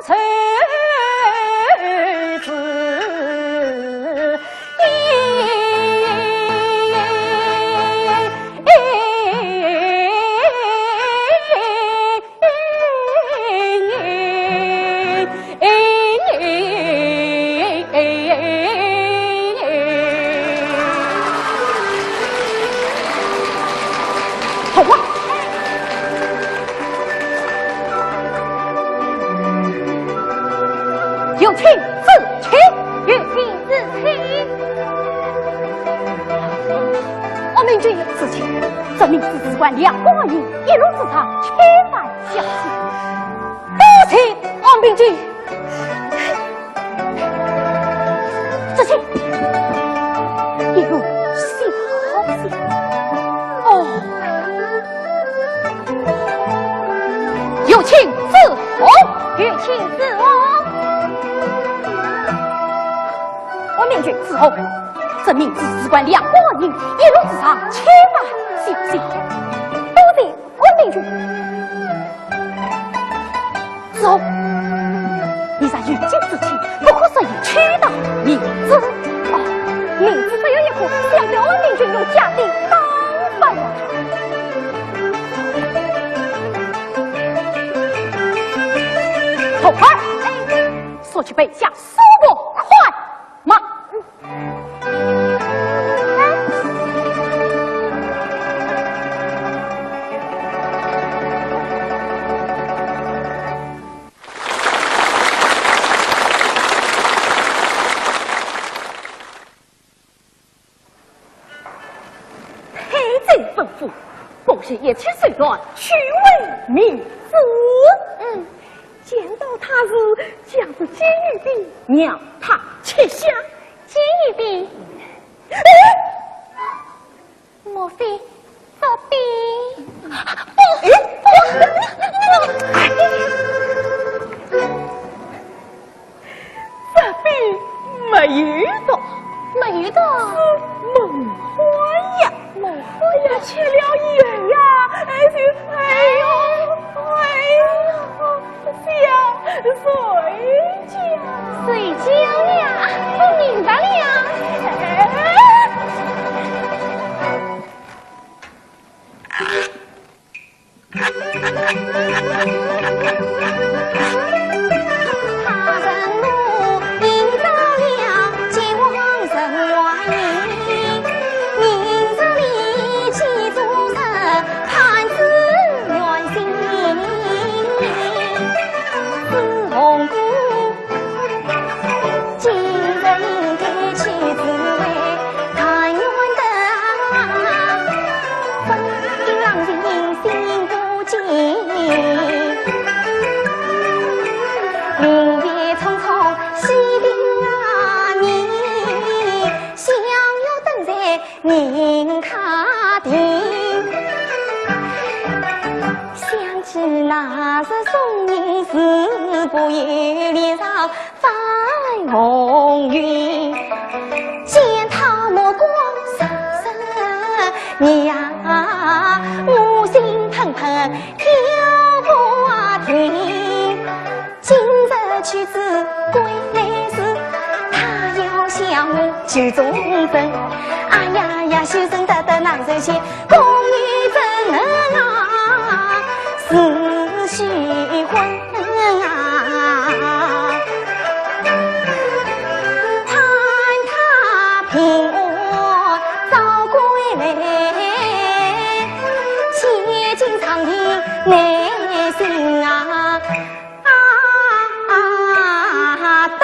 谁知。请自请。有请自请。王明君。自请。这明知是官两个人，一路之上千万小心。多谢王明君。 这些一路小心。哦，有请子龙。有请子龙。王明君。子龙，这明知是官两个人，一路之上千万小心。多谢 王明君。子龙，你若有金子钱，不可说有去的名字。哦，名字只有一个，想必王明君用假的打发了。童儿，哎，速去备下数个快马。 太君吩咐，不许一切手段去问名字。嗯。见到他时，将这金玉饼让他吃下。金玉饼？哎！莫非作弊？不，不，作弊没有的。没有的？是梦幻呀。梦幻呀，吃了以后呀，哎，就，哎呦，哎呦，像睡觉。睡觉呀，不明白了呀。哎。 今日应该去紫薇潭源的，风平浪静心不静。明月匆匆西亭啊，你想要等在人家庭。想起那日送人时，不由脸上 翻红云，见他目光热热，你呀，我心怦怦跳不停。今日去至归来时，他要向我求忠贞。哎呀呀，修身得道难如仙， 功与真啊，是虚幻啊。盼他平安早归来，千金长亭难寻啊。 啊，等。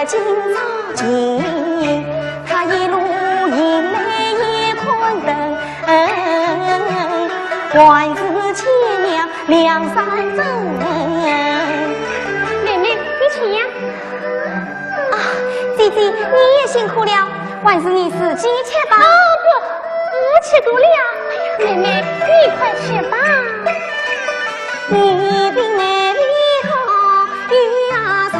今朝前，他一路迎来一款灯，还是千娘两三针。妹妹，你请呀。啊，姐姐，你也辛苦了，还是你自己吃吧。哦，不，我吃过了。哎呀，妹妹，你快吃吧。你的美丽好有啊神。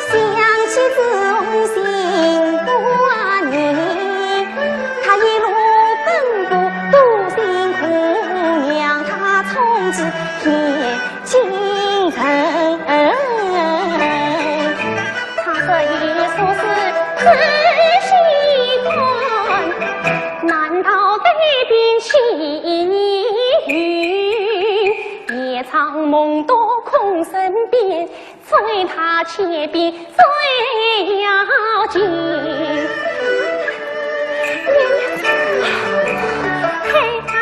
想起朱红心不安宁，他一路奔波多辛苦，让他从此天尽人。他这一路是仔细看，难道改变气运？ 夜长梦多空身边，只为他千遍最要紧。孩儿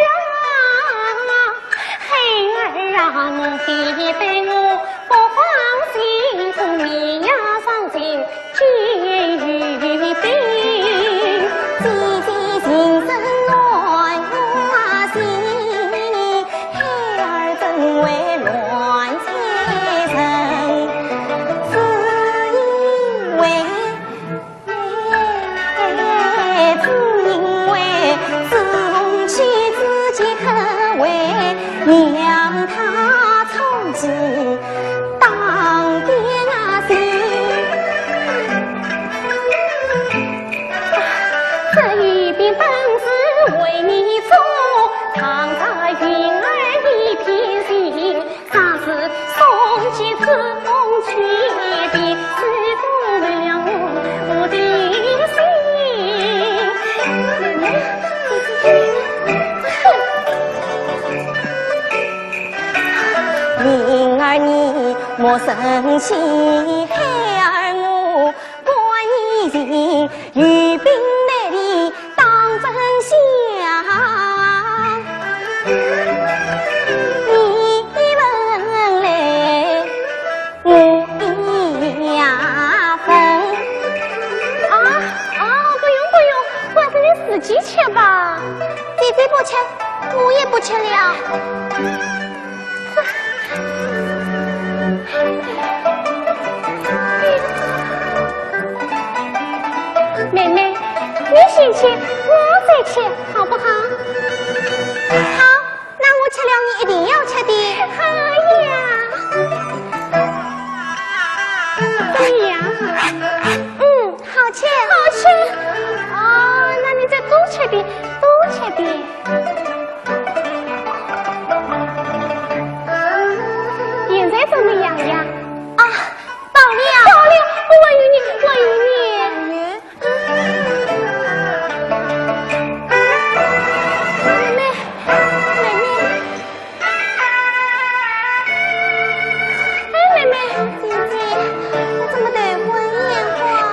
啊，孩儿啊，你对我不放心，你要伤心。 姐姐情深难我心，孩儿怎会乱猜人？只因为，只因为朱红妻子结恨为，让他从此 当爹啊心。这一边本是为你做，倘若云儿一片心，若是送给朱红千遍，是动了我的心。 云儿你莫生气，孩儿我关你情，有病难离当真相。你问来，我也问。啊，哦，不用不用，还是你自己吃吧。姐姐不吃，我也不吃了。 妹妹，你先吃，我再吃，好不好？好，那我吃了你一定要吃的。好呀。怎么样？嗯，好吃。好吃。哦，那你再多吃点，多吃点。 现在怎么样呀？啊，饱了。饱了，我还有你，我还有你。妹妹，妹妹。哎，妹妹。姐姐，你怎么头昏眼花？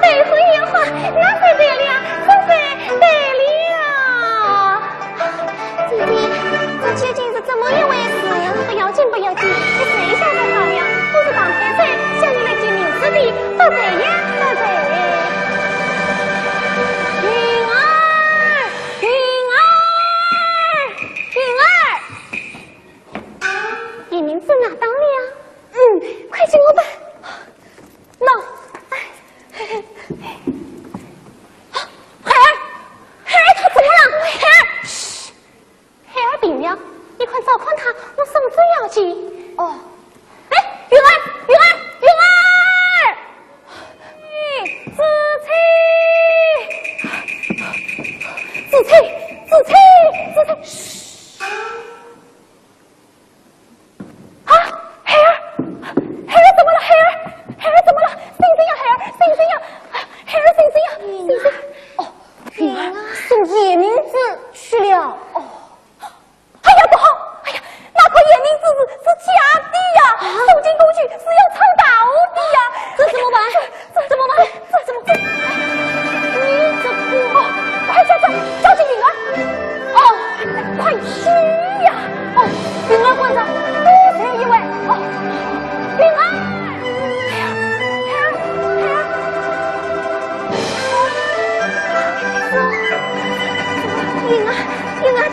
头昏眼花，那才对了，这才对了。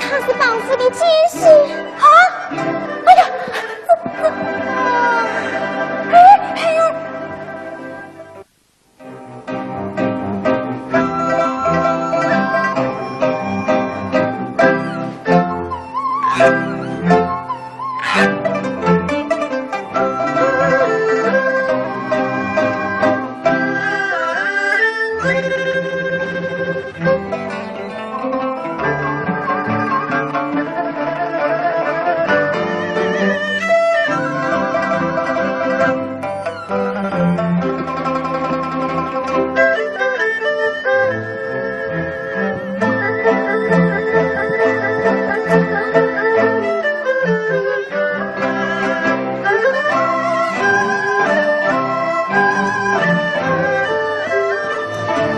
他是帮夫的奸细。啊！哎呀，这这，啊，哎，哎呀！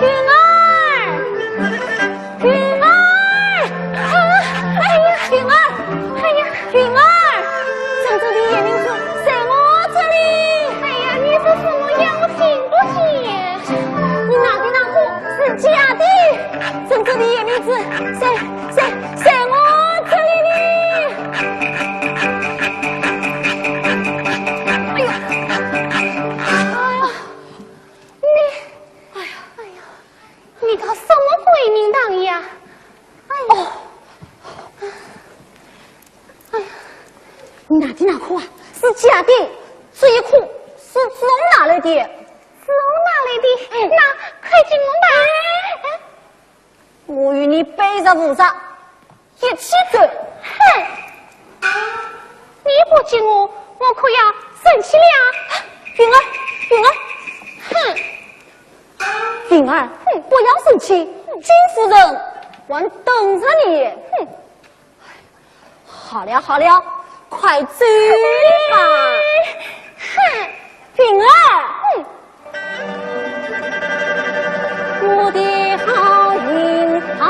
云儿，云儿，啊，哎呀，云儿，哎呀，云儿，珍珠的夜明珠在我这里。哎呀，你这是我要我听不见。你拿的那颗是假的，珍珠的夜明珠在，在，在我这里呢。哎呀，哎呀，你，哎呀，哎呀，你搞什么鬼名堂呀？哎呀，哦，哎呀，你拿的那颗啊，是假的，这一颗是自从哪来的？自从哪来的？哎，那快给我吧。哎，我与你背着扶着，一起走。哼，你不给我，我可要生气了。云儿，云儿，哼，云儿，哼，不要生气，金夫人还等着你。哼，好了好了，快走吧。哼，云儿，哼。 我的好云儿啊，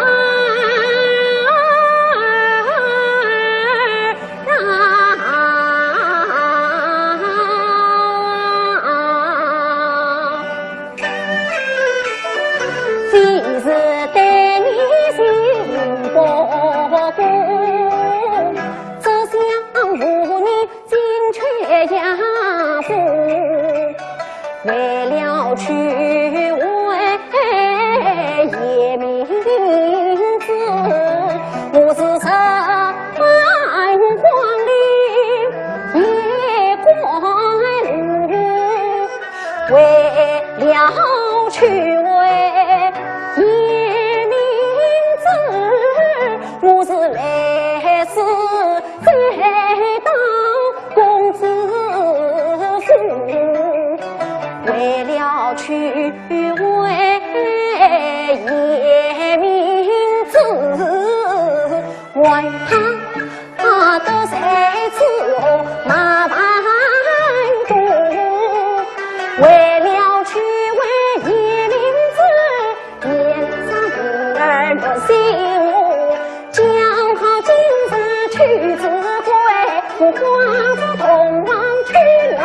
非是对你心不公，只想和你 金阙呀夫，为了去会夜明珠，我是十万光里一光路，为了去会夜明珠，我是来世 再到公子府，为了去会夜明珠，还怕得罪此马房东。为了去会夜明珠， 天上云儿莫信我，叫好今日去自归，我光着铜王去老。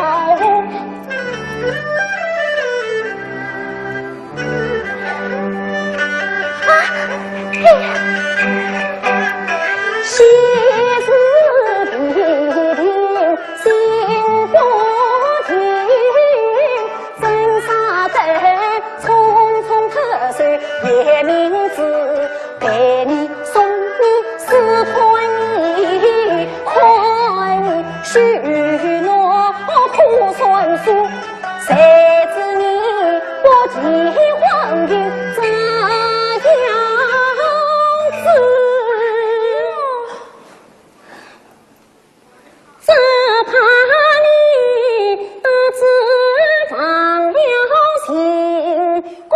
啊，嘿。喜事必定心不定，怎舍得 匆匆脱手夜明珠，待你送你试看你，看你许诺可算数，谁知你不提黄金这样子。 只怕你只忘了情过。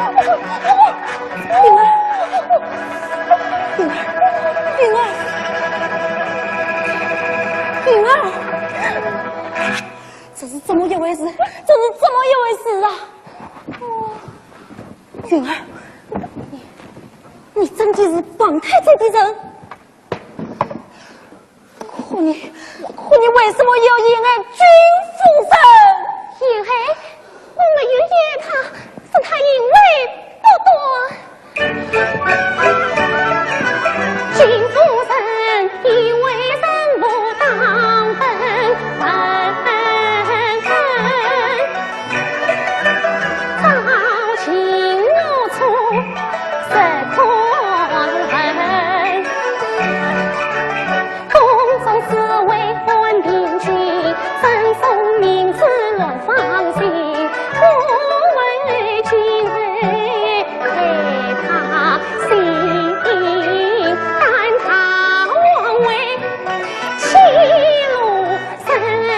云儿，云儿，云儿，云儿，这是怎么一回事？这是怎么一回事啊？哦，云儿，你，你真的是王太太的人？ 可你，可你为什么要陷害君夫人？陷害？我没有陷害他，是他因为不懂。君夫人，你为人不当分分。 朝廷无错，实可恨。宫中侍卫安定静，分送明珠乱放心。我为君后害他心，但他枉为 欺騙人。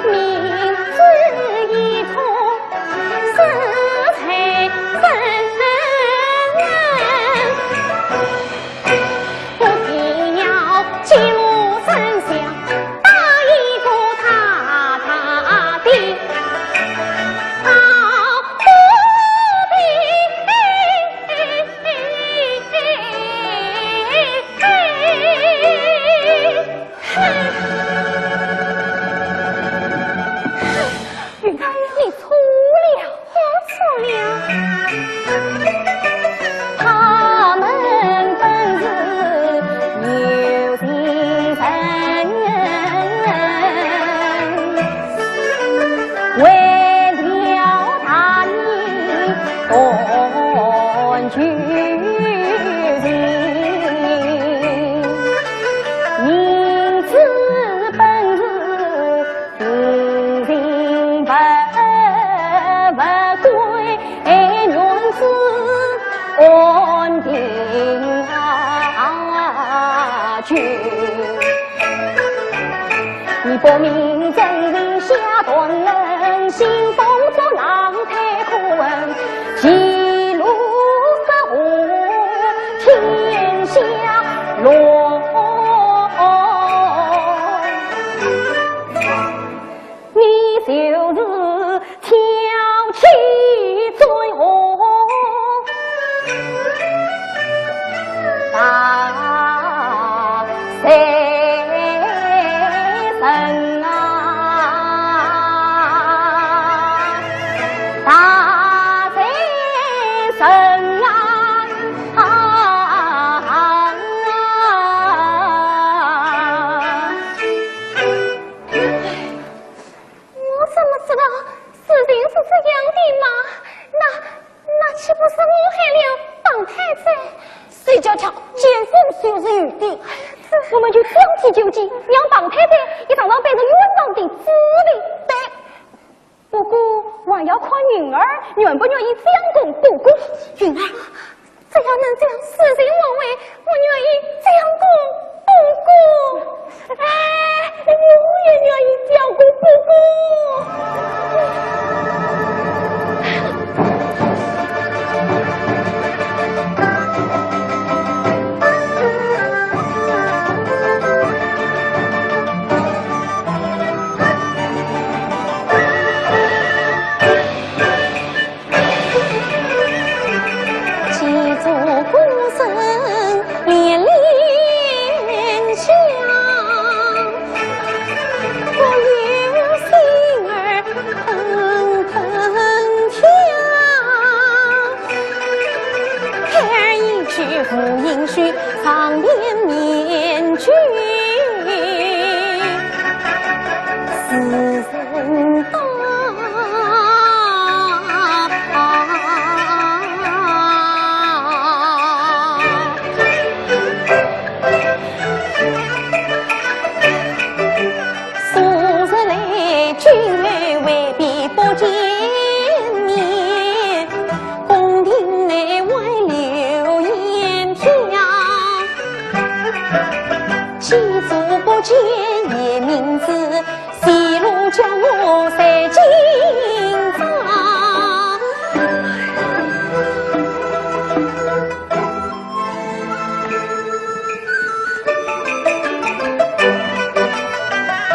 明知一痛，是安君情，明知本是无情不，不归，愿知安定君。 你不明真情下断人心，风作浪太困，歧路失火天下乱。你就是 挑起最后大罪人啊，大罪人啊！ 我怎么知道事情是这样的嘛？那，那岂不是我害了方太太？谁叫他见风就是雨的？我们就将计就计，让方太太也尝尝被人冤枉的滋味。对。不过还要看云儿愿不愿意将功补过。云儿， 只要能将事情挽回，我愿意将功补过。哎，我也愿意将功补过。 几座孤身连连想，我有心儿狠狠挑。孩儿一去无音讯，长眠眠君 自身到。数日来，君未必不见面， 宫廷内外流言飘，几座不见爷名字，戏路叫我在今朝。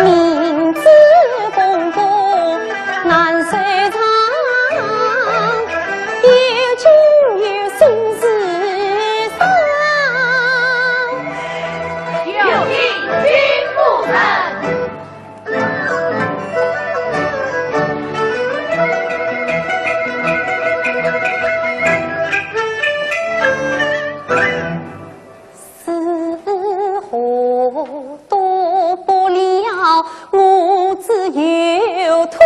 明知公公难收场， 有酒有心事上。有请君夫人。 如何都不了，我只有吐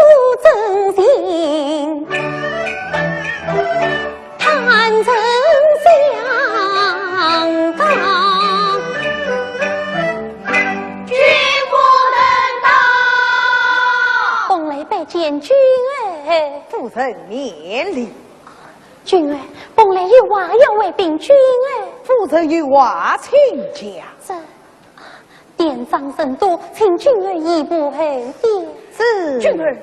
真情，坦诚相告。君夫人到。蓬莱拜见君儿。夫人免礼。 君儿，蓬莱有话要回禀君儿。夫人有话请讲。这，典章甚多，请君儿移步后殿。是。君儿，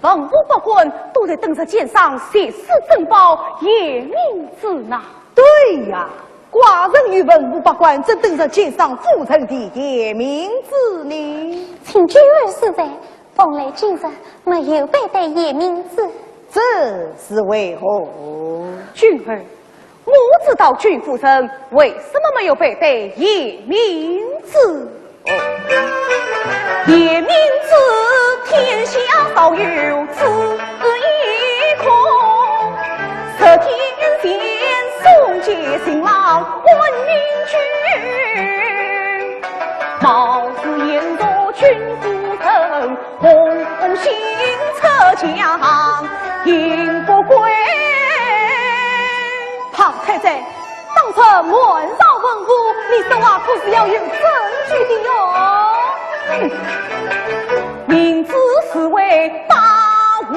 文武百官都在等着鉴赏历史珍宝夜明珠呢。对呀，寡人与文武百官正等着鉴赏夫人的夜明珠呢。请君儿恕罪， 蓬莱今日没有佩戴夜明珠。这是为何？君儿，我知道君夫人为什么没有佩戴夜明珠。夜明珠天下少有，只一颗，十天前送给新郎温明君。貌似现在君夫人 红杏出墙，幸不太太，当着满朝文武，你说话可是要有证据的哟。哼，明知是为八卦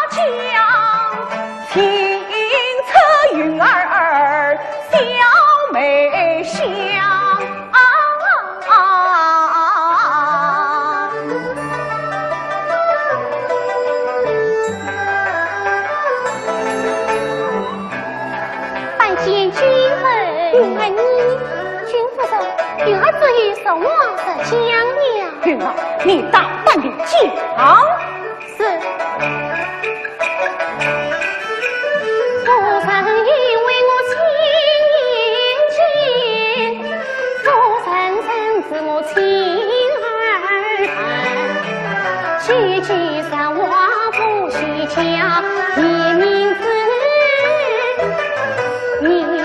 讲，请出云儿笑眉香。啊啊啊啊啊！ 拜见君后。云儿你，君夫人，云儿只有实话实讲了。云儿，你大胆地讲。是。夫人因为我亲眼见，夫人认得我亲儿。 句句实话不虚假，一面之因为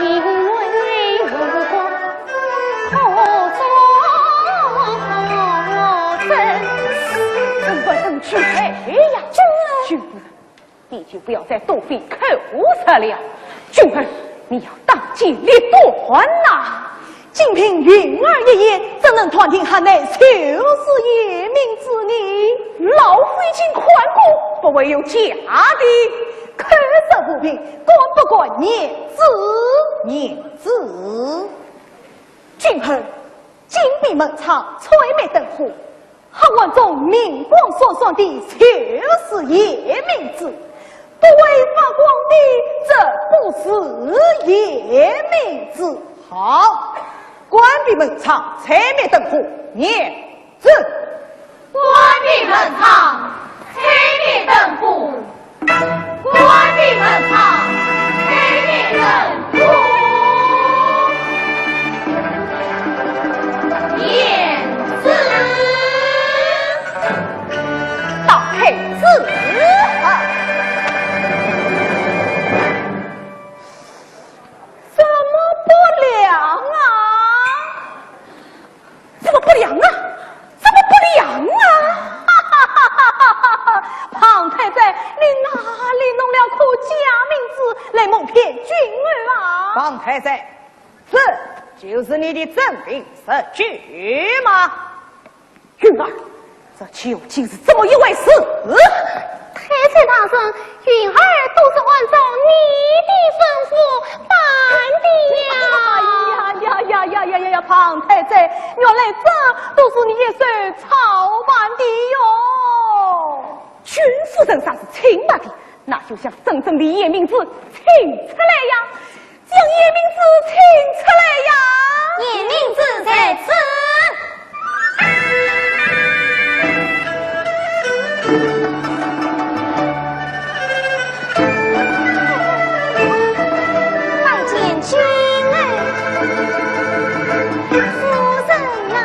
我可作证。怎么证据？哎呀，这，君夫人， 你就不要再多费口舌了。君儿，你要当机立断呐！仅凭云儿一言，怎能断定他乃就是严明志呢？老夫已经看过，不会有假的。口说无凭，敢不敢验纸？验纸。 君儿，紧闭门窗，吹灭灯火，黑暗中明光闪闪的，就是严明志。不会发光的，这不是严明志。好，关闭门窗，吹灭灯火，验 纸。关闭门窗，吹灭灯火。关闭门窗，吹灭灯火。验纸。打开纸盒。怎么不亮啊？ 怎么不亮啊？怎么不亮啊？哈哈哈哈哈哈！庞太太，你哪里弄了颗假明志来蒙骗君儿啊？庞太太，这就是你的真凭实据吗？云儿，这究竟是怎么一回事？太太大人， 云儿都是按照你的吩咐办的呀。哎呀呀呀呀呀呀呀！庞太太，原来这都是你一手操办的哟。君夫人若是清白的，那就将真正的严明志请出来呀，将严明志请出来呀。严明志在此。 拜见君儿。夫人啊，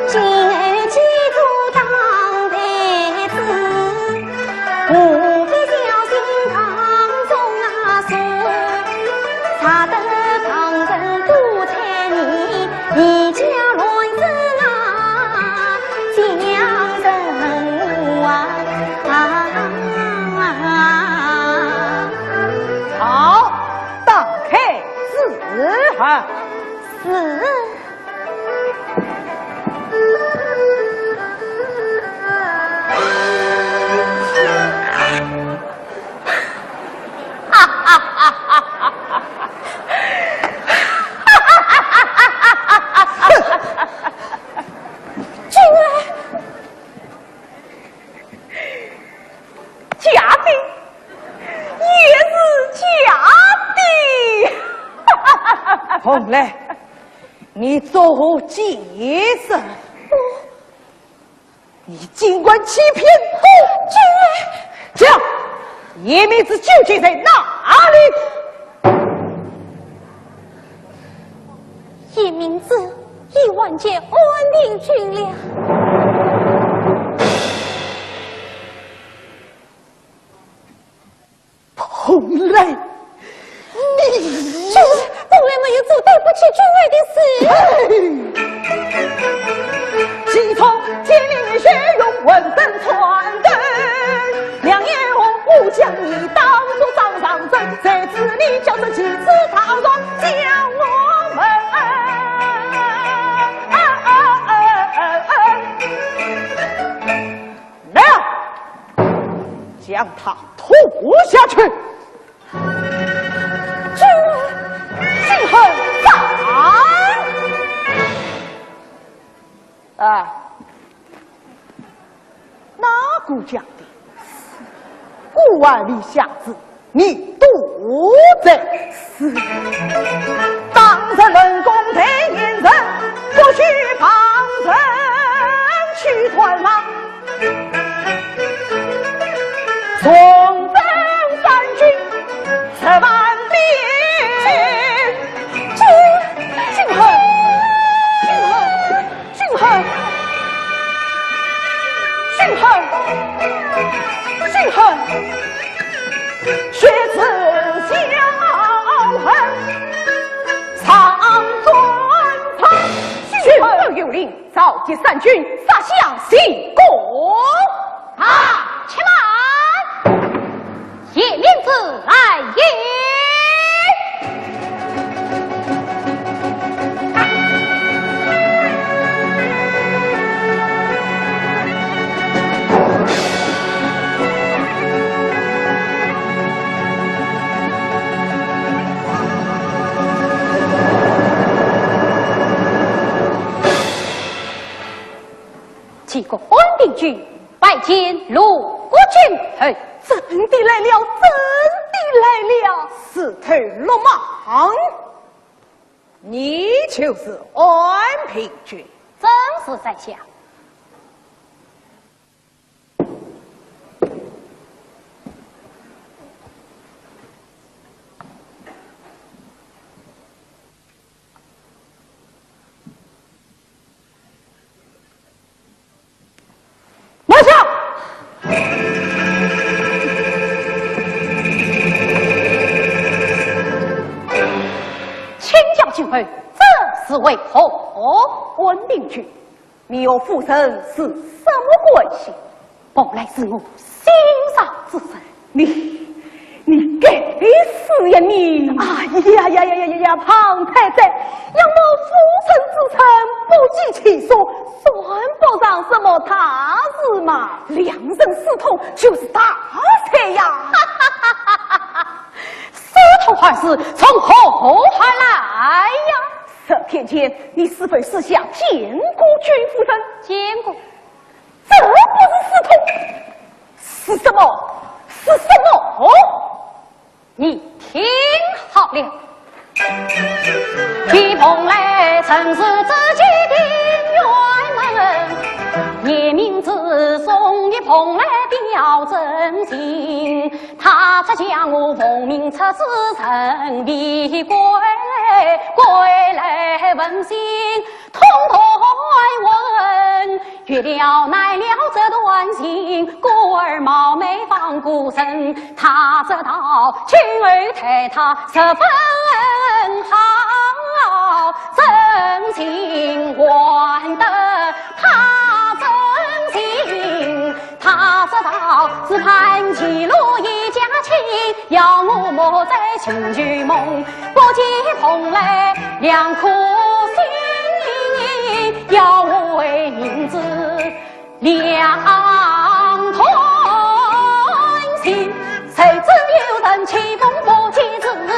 今儿既做当太子， 何必小心当中啊坐，惹得旁人都猜疑，以假乱真啊，将人误啊。好，打开纸盒。是。 君儿，假的，也是假的。红来，你作何解释？ 你竟敢欺骗我！君儿，讲，严明志究竟在哪里？严明志已完全安定军粮。红来，你，君儿从来没有做对不起君儿的事。嘿！自从天灵学用文本传的，梁叶红，我将你当作上上将他拖下去。这，请问在？啊，哪个讲的？顾万里下旨，你躲在。是。当日论功待贤人，不许旁人去探望。 重整三军十万兵。这，信侯，信侯，信侯，信侯，信侯，血字销魂，上战场。信侯有令。 召集三军，杀向西宫。啊，且慢！贤命在也。 见过安定侯，拜见鲁国君。哎，真的来了，真的来了。自投罗网，你就是安平侯？正是，在下。 拿下！请教君侯，这是为何？安定侯，你与夫人是什么关系？ 蓬莱是我心上之人。你，你该死呀你！哎呀呀呀呀呀呀，庞太太，仰我夫人之身，不计其数，算不上什么大事嘛。两人私通就是大罪呀！私通二字从何而来呀？这天前，你是否私下见过君夫人？见过。 这不是私通，是什么？是什么？你听好了。蓬莱曾是自己的辕门，严明之中的蓬莱表真情，他这江湖奉命出使，人未归，归来问讯， 通台问，越了难了这段情，故而冒昧访故人。他知道君后待他十分好，真情换得他真情。 他知道只盼其乐一家亲，要我莫再寻旧梦，不见蓬莱两颗心，要为明知两团心。谁知有人欺风波，几次污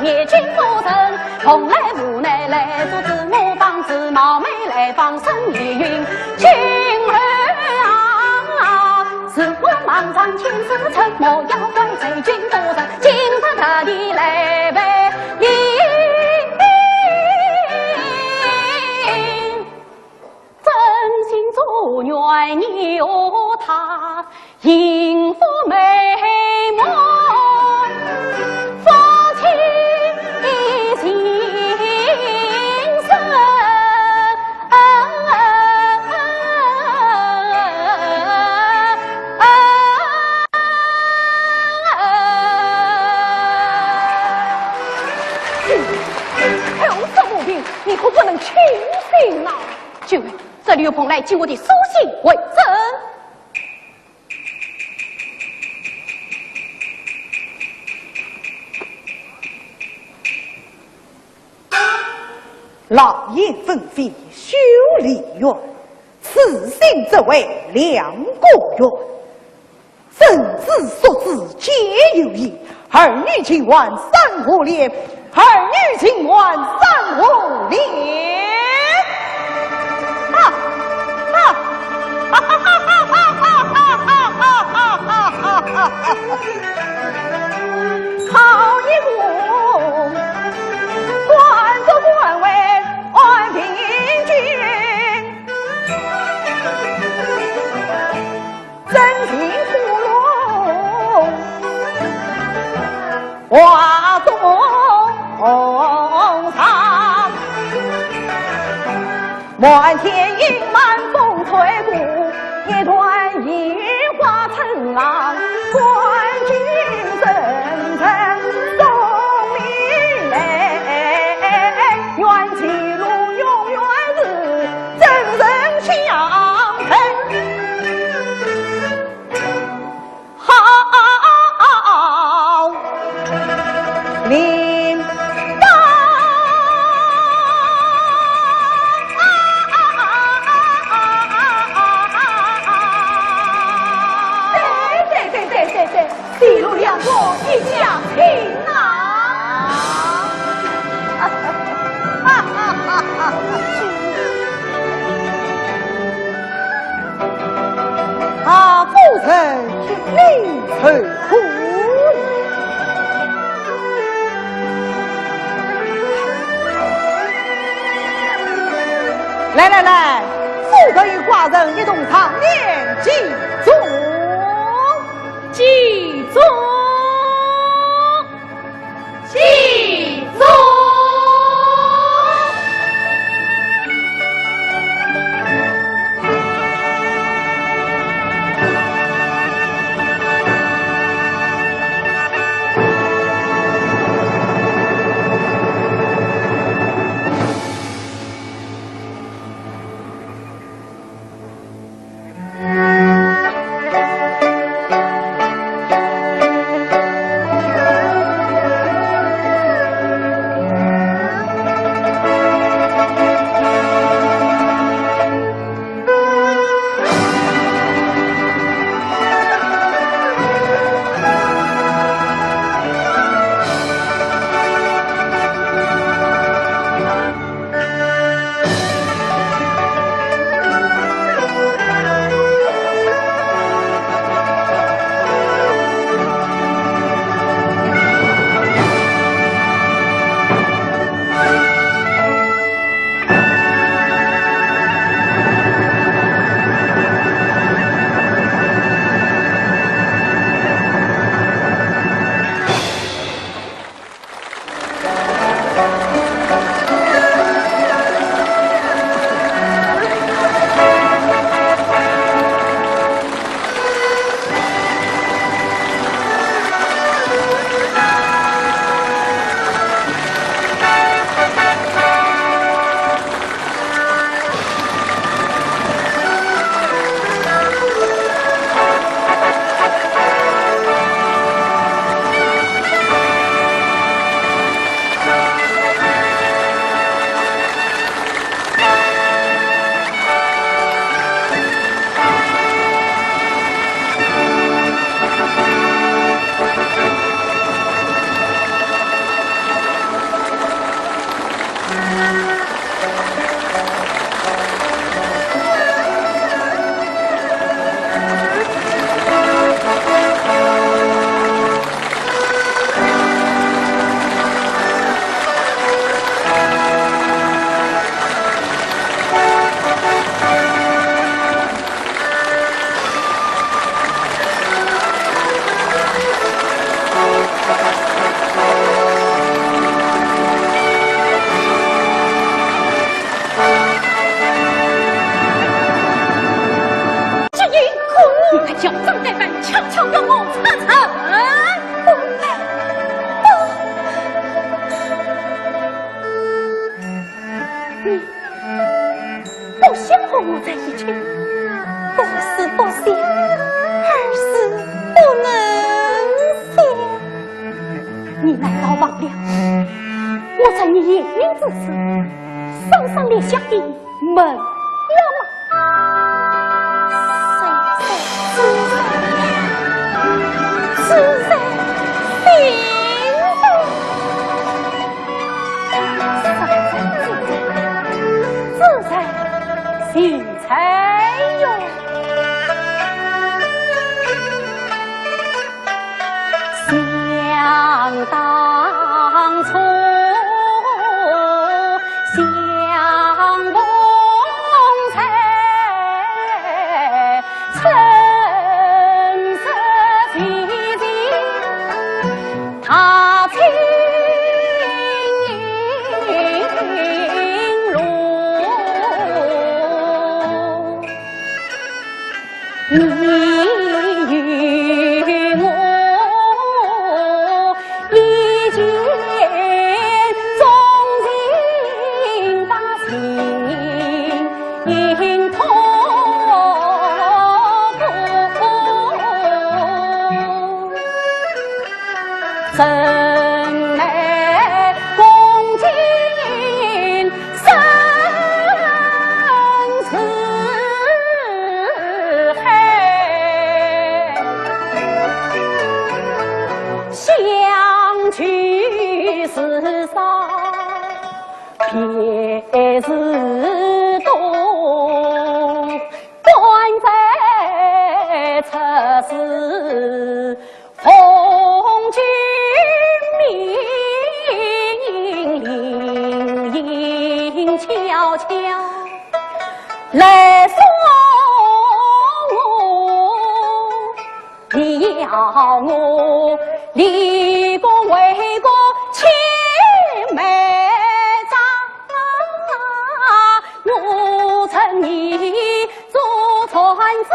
蔑君夫人，蓬莱无奈来阻止我，方知冒昧来访 沈云君啊，是我莽撞天子，怎么要怪罪君夫人，今日特地来赔礼。真心祝愿你和他 幸福美满，夫妻心生。侯爷，你可不能轻信呐！君后，这里有蓬莱给我的书信为证。 狼烟纷飞休离远，此信只为两个愿。这生子宿子皆有也，儿女情愿三五年，儿女情愿三五年。啊，啊，哈哈哈哈哈哈哈哈哈哈哈哈哈！好一个官做官为安平君，真情窟窿花中藏。 满天银满风吹过，一段移花成浪，冠军人人送你来，愿前路永远是人人相陪。 好领导。对对对对对对，一路良多，一家亲呐。啊，夫人一礼受苦。来来来，夫人与寡人一同上殿祭宗。祭宗。 祭宗。这一刻，你快叫张代办悄悄与我出城。不，不。你 不想和我在一起？不是不想，而是不能想。你难道忘了，我在你殒命之时，手上留下的门票吗？谁谁知道呀？人美公敬身自黑，相聚时少别时多， 官在出师，奉君命，莺莺悄悄来送我。 你要我立功为国千万丈，我赠你祖传之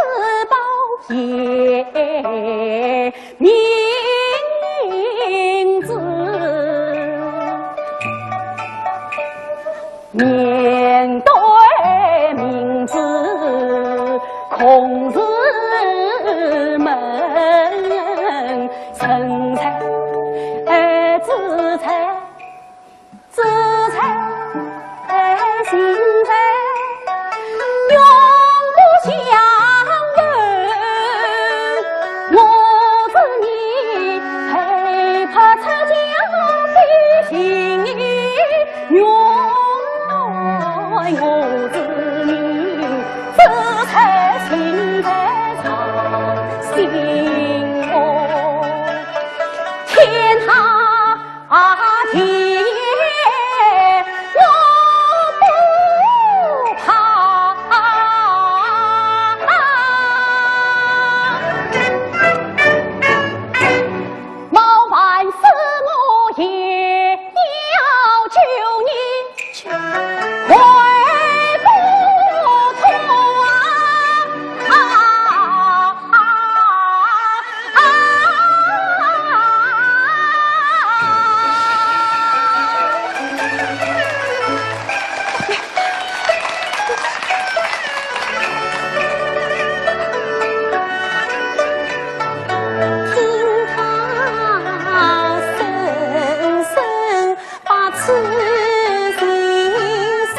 宝夜明珠。 面对明珠空自扪，人才儿子才，子才心才，永不相忘。我知你陪客出家的心意， 愿我知你，子才心在常心哦。天塌地陷我不怕。 冒犯师母也要救你回不脱啊！听他声声把痴心说。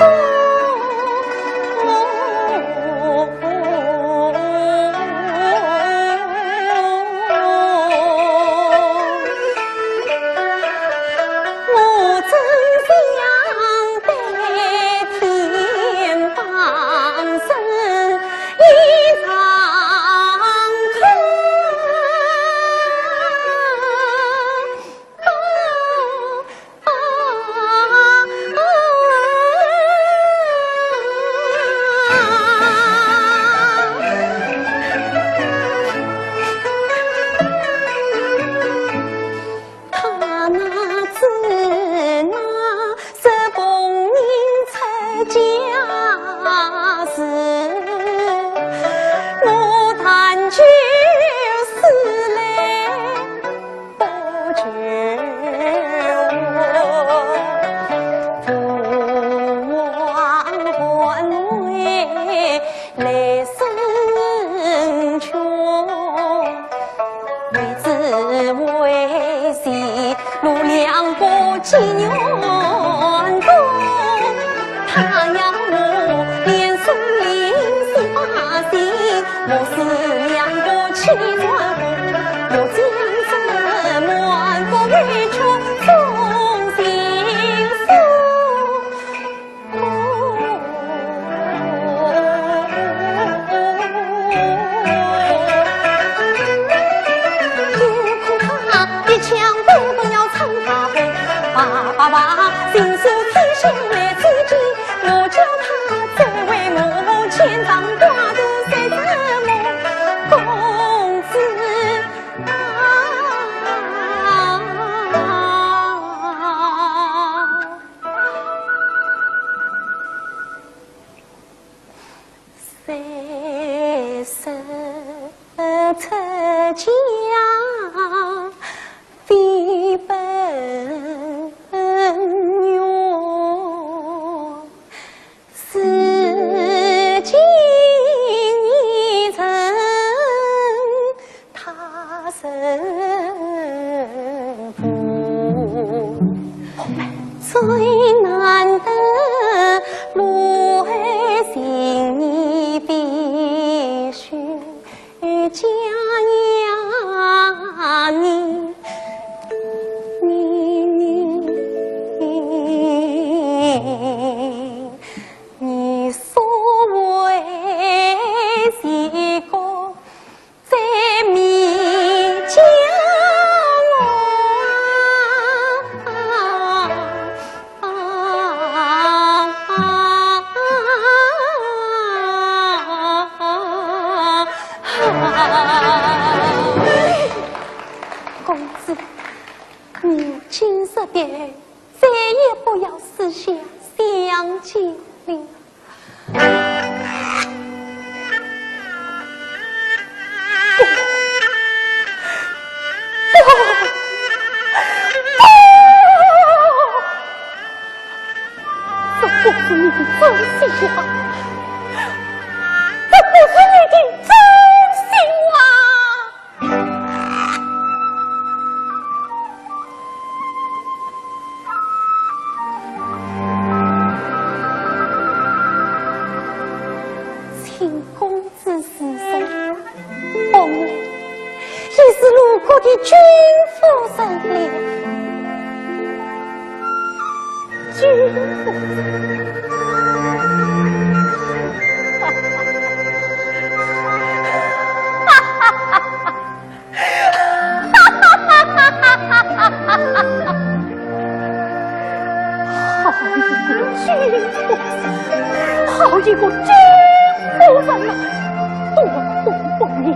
我真想对天放声一场空。他那子那是逢迎出家时，我但求是来 不求我，父王还未来生全，为子为媳路两个寄愿多。他要我连生灵死把心，我是两个七转 我将这满腹委屈送情书。有苦他一腔都不要唱他悲，爸爸爸，心酸天下来自己，我叫他再为我千丈挂肚三十梦。公子 三十出家非本愿， 如今已成他人不最难得母后心意必须将呀你，你，你，你所为是个 在迷江啊。公子，你今日的 再也不要思想相见了。不，不，不，这不是你的真心话，这不是你的真心话。 请公子自重，凤儿已是鲁国的君夫人了。君夫人。好一个君夫人，好一个君夫人啊！多么不义，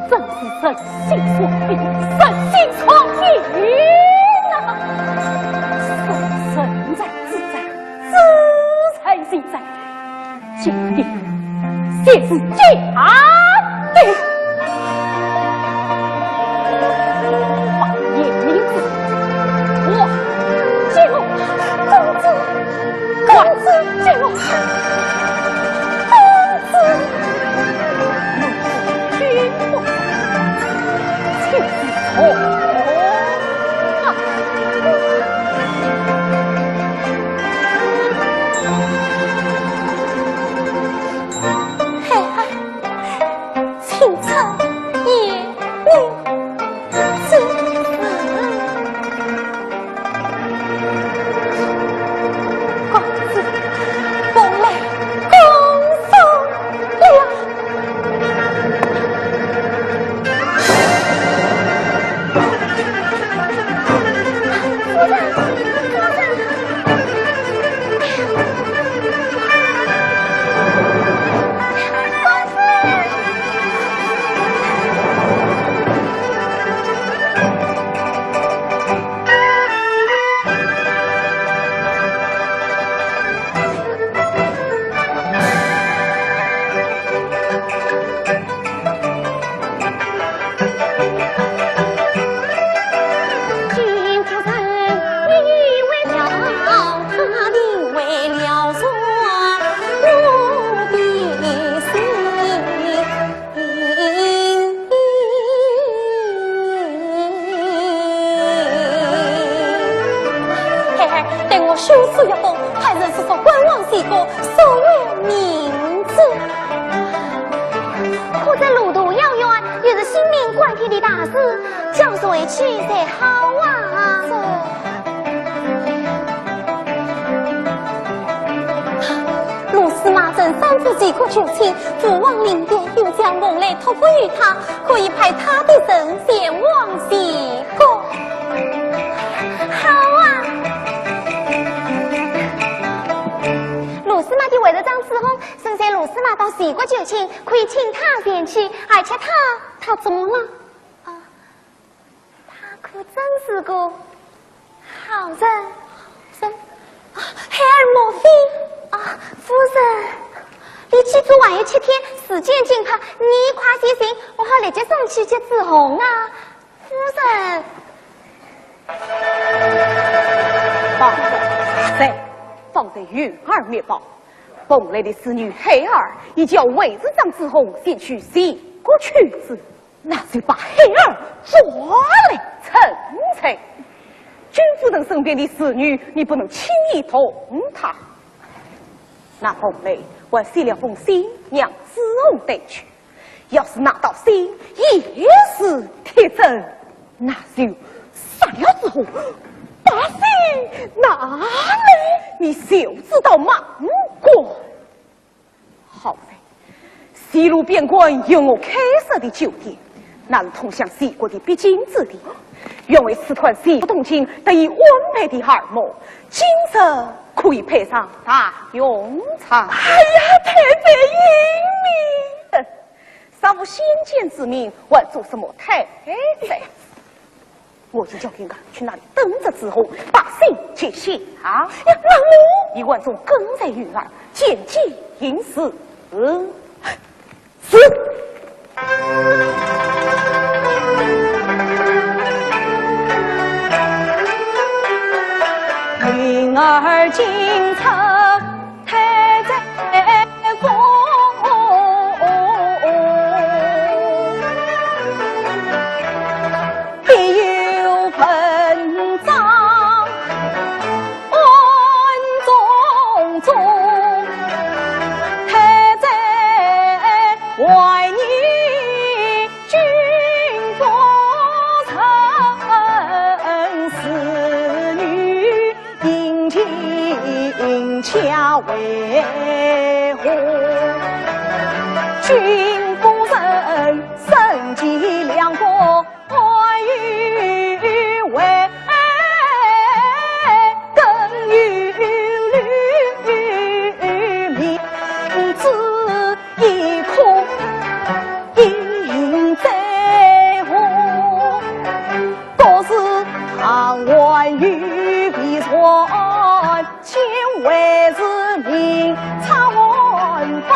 真是人心所非，人心所非啊！人在自在，自在自在。 今天就是假的。把严明子，我见我，公子，公子见我，公子，君不，请从啊！ 孩儿，请出严明子。公子，我来恭送了。 孩儿，待我修书一封，派人速速关王西郭，速为明子。可这路途遥远，又是性命关天的大事，叫谁去才好啊？这 鲁司马正三次齐国求亲，父王临别，又将凤来托付于他，可以派他的人前往齐国。好啊！鲁司马的回执张子弘，现在鲁司马到齐国求亲，可以请他前去，而且他，他怎么了？啊， 他可真是个好人。好人？啊，孩儿莫非？啊，夫人，你祭祖还有七天，时间紧迫，你快些行，我好立即送去接子弘啊。夫人。方才，方才有耳密报，凤来的使女孩儿已叫回执张子弘前去齐国求子。 那就把孩儿抓来问罪。君夫夫人身边的侍女，你不能轻易动她。那凤梅还写了封信让子红带去，要是拿到信也是铁证，那就杀了子红，把信拿来，你就知道芒果。 好在，西路边关有我开设的酒店，那是通向齐国的必经之地。愿为此段西路东京得以安排的耳目，今日可以派上大用场。哎呀，太宰英明！哼，尚无先见之明，还做什么太宰？ 我已经叫云儿去那里等着子红，把信接下。呀，那我……你暗中跟随云儿，见机行事。是。云儿进城 太宰府，必有文章安中宗。太宰还你 君不臣，侍女殷勤加维护。君不臣，身及两国，爱与为，更与律民之 一哭一在乎，都是唐官与被传，今为是明朝安邦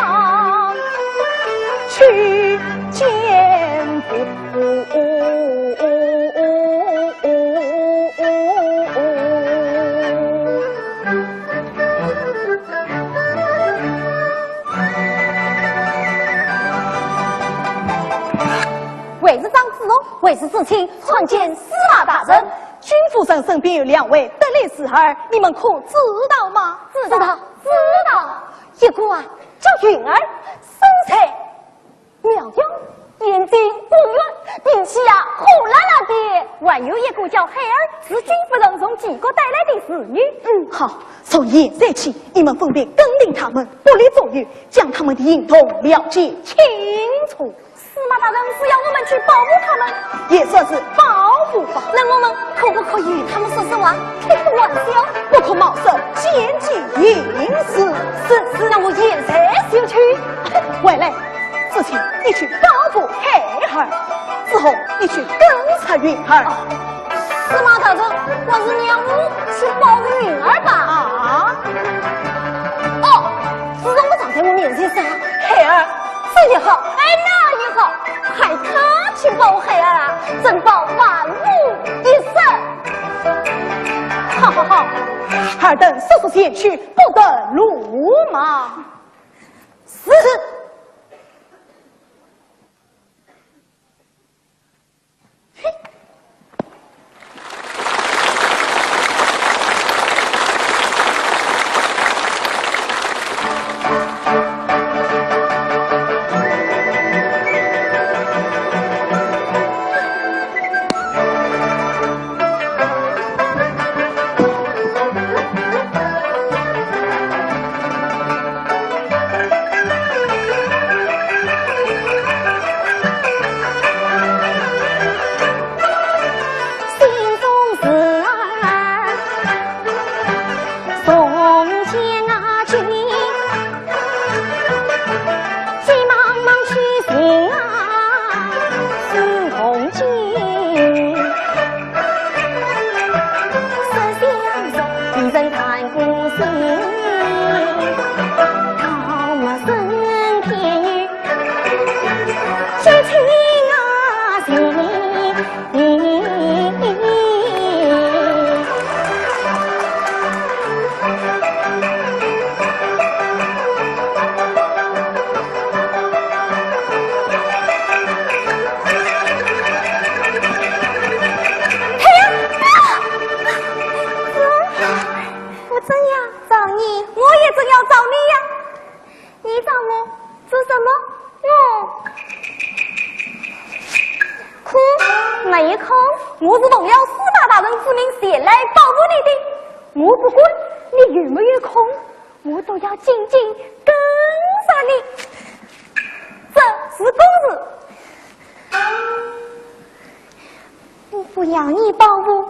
去见父。 还是张子龙，还是知青，参见司马大人。君夫人身边有两位得力侍儿，你们可知道吗？知道，知道。一个啊，叫云儿，身材苗条，眼睛不圆，脾气呀，火辣辣的。还有一个叫海儿，是君夫人从齐国带来的侍女。嗯，好，从现在起，你们分别跟定他们，不离左右，将他们的行动了解清楚。 司马大人是要我们去保护他们，也算是保护吧。那我们可不可以与他们说说话，开个玩笑？不可冒失，见机行事。是，是，那我现在就去。回来，知青，你去保护孩儿，子红，你去跟着云儿。 司马大人，还是让我去保护云儿吧。啊？哦，自从我站在我面前上，孩儿，这也好，哎，那也好，派他去保护孩儿啊，真保万无一失。好好好，尔等速速前去，不得鲁莽。是。没有空，我是奉了司马大人之命前来保护你的。我不管你有没有空，我都要紧紧跟着你。这是公事。我不要你保护，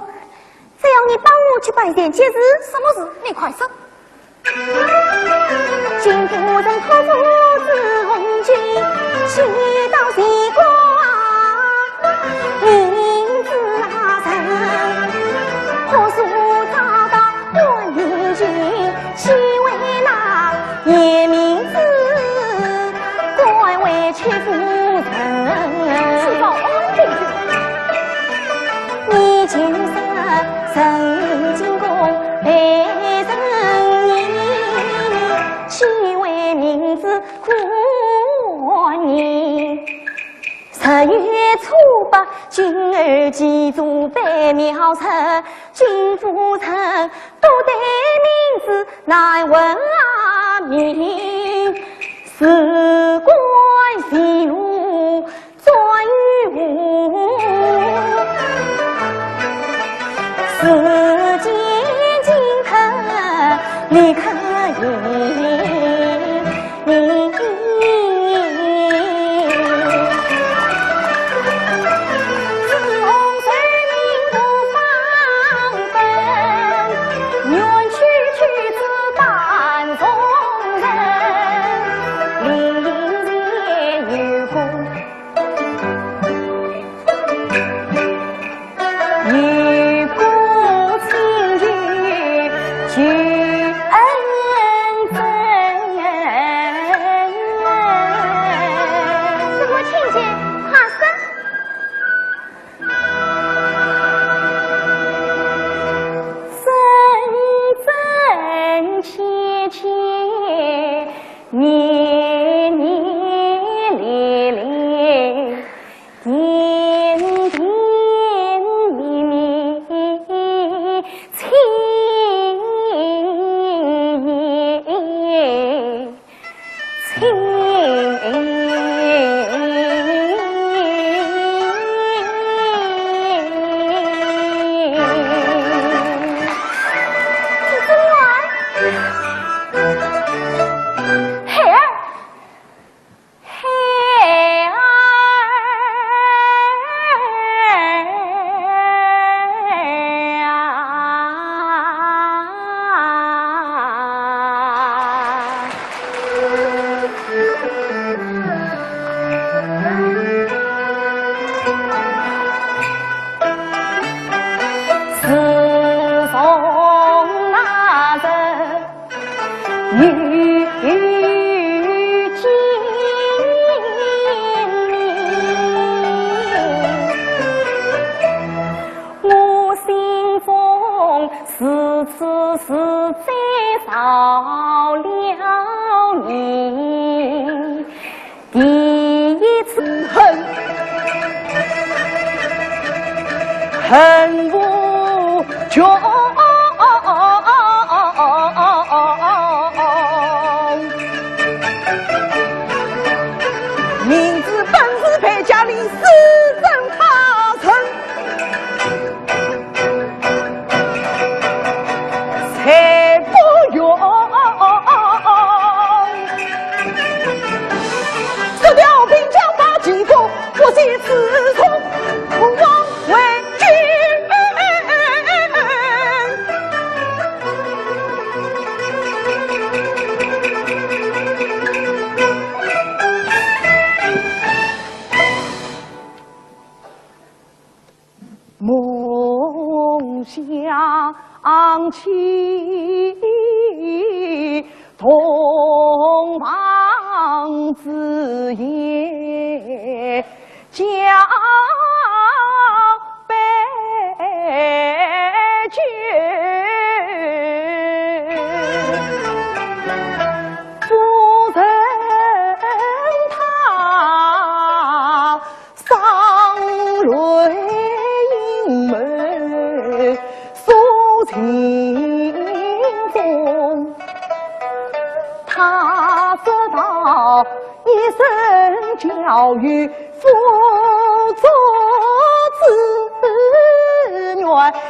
只要你帮我去办件急事。什么事？你快说。 什么亲戚？快说！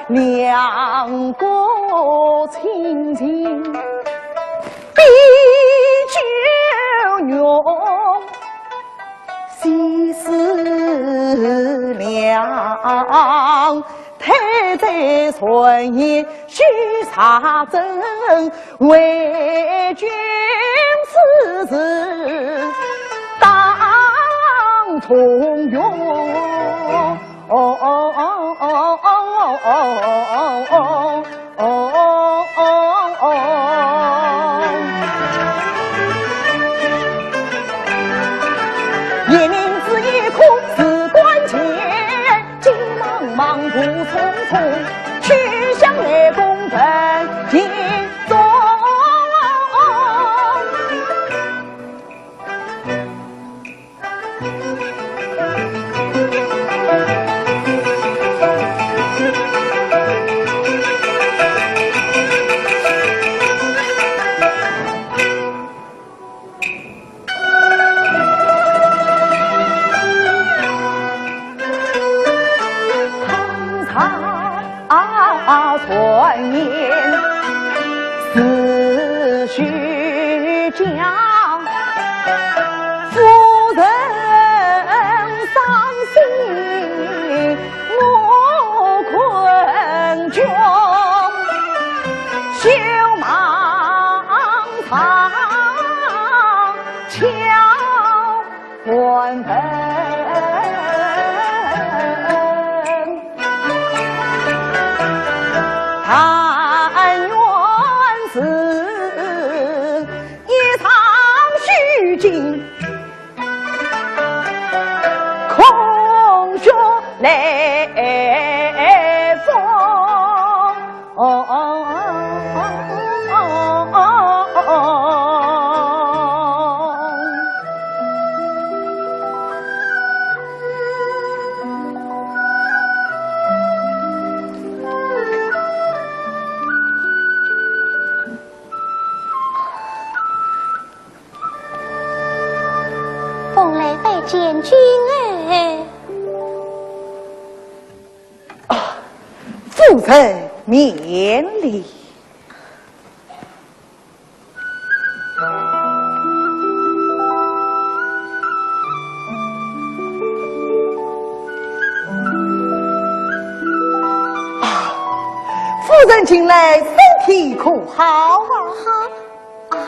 两个亲情比酒浓，西施两太在船舷许茶针，为君此事当痛勇。 哦哦哦哦哦哦哦哦哦哦哦。夜明珠一颗似冠前，急忙忙步匆匆，去向雷公坟前中。 啊，传言是虚假，夫人伤心我困窘，休望长桥 官本，但愿是一场虚惊，空穴来风。 哦哦哦哦哦哦哦。蓬莱拜见君儿。 啊，夫人免礼。啊，夫人近来身体可好啊？好。 啊，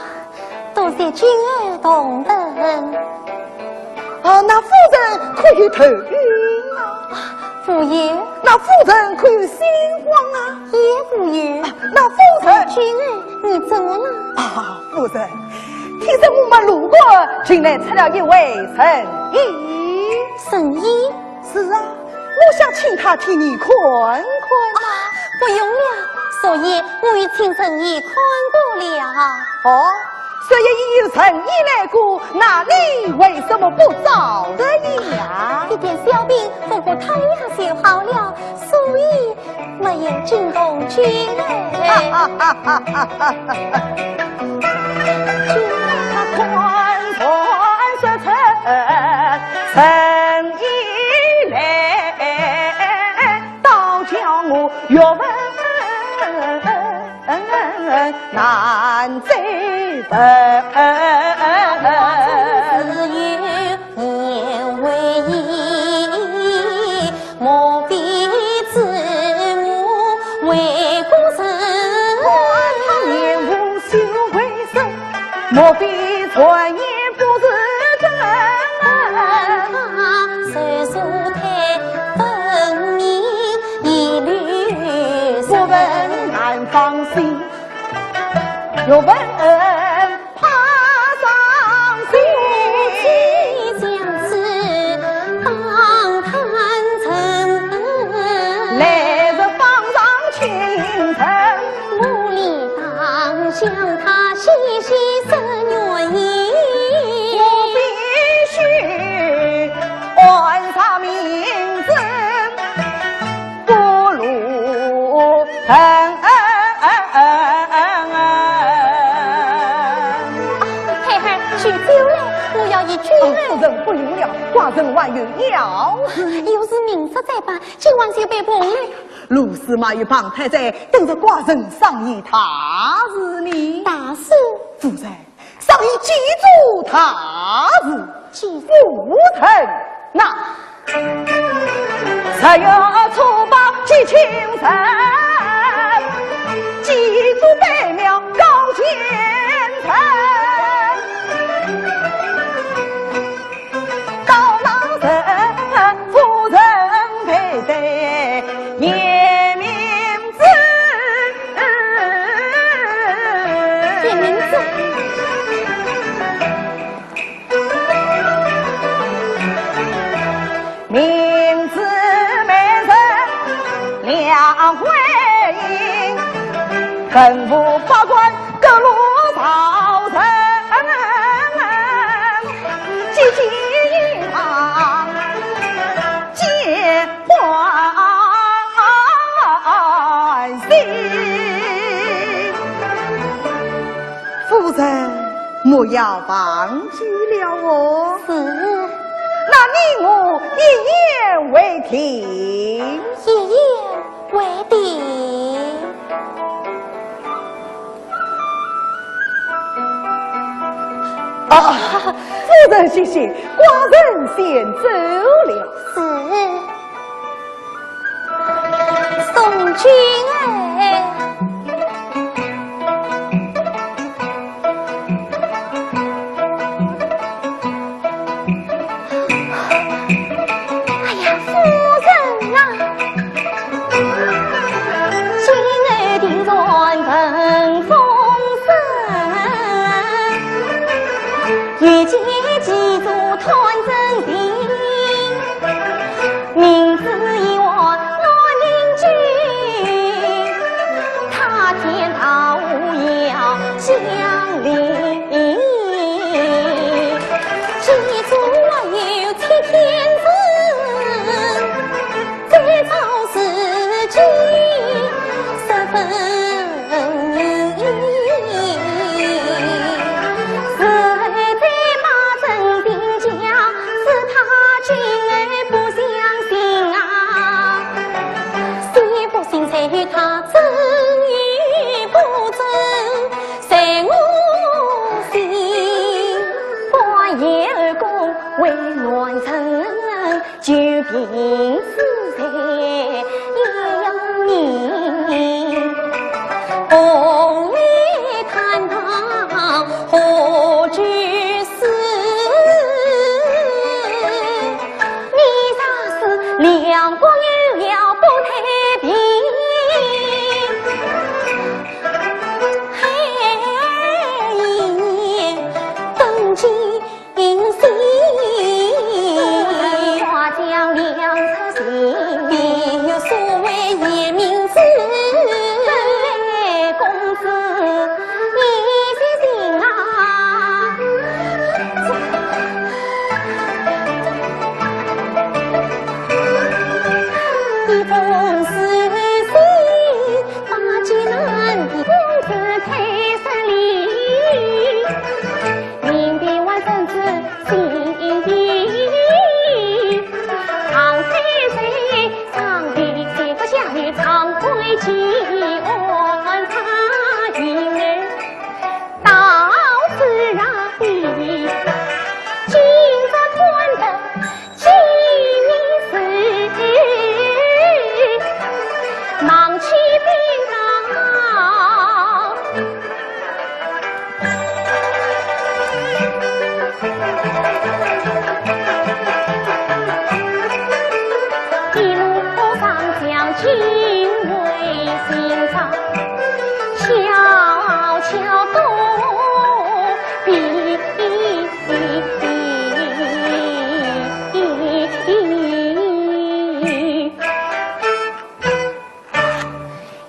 多谢君儿同问。啊，那夫人可有头晕啊？啊，无有。那夫人可有心慌啊？也无有。啊，那夫人……君儿，你怎么了？啊，夫人，听说我们路过，近来出了一位神医。神医？是啊， 我想请他替你看看。啊，不用了，昨夜我已请神医看过了。哦，昨夜已有神医来过，那你为什么不照着呀？一点小病，敷敷汤药就好了，所以没有惊动君儿。哈哈哈哈哈哈！ 啊，太太，酒酒来，我要与君儿……哦，夫人，不用了。寡人还有要事。有事明日再办，今晚就别碰了。如此嘛，与旁太太等着寡人商议大事呢。大事？夫人，商议几桩大事。几桩？夫人呐，十月初八祭清晨，祭祖拜庙告前程。 到那时夫人配对严明子。严明子。明子美人两回应，文武百官 各路朝臣，济济堂皆欢喜。夫人，莫要忘记了哦。是。那你我一言为定。一言为定。 啊，夫人谢谢，寡人先走了。是。送君哎。 哎呀，夫人啊！今日定然闻风声，欲祭祭祖断真情，明子一晚銮令君，他天道要降临。 祭祖还有七天时，再造自己十分。是后再把真情讲，只怕君儿不相信啊。信不信随他，真与不真 随我心。花叶公为乱臣，救兵之罪也要命。红梅探讨何居士，你若是两国有了不太平。 嘿，登基迎新。花轿亮出行，必有所谓严明子。这位公子，你且行啊。 一封书信，把济南的公子推上来。明帝还圣旨，新皇太后上帝，这个下雨常会祭安他。因而 到此而已，今日看得今日事，忙去禀告。一路上将军为心上。 悄悄躲避。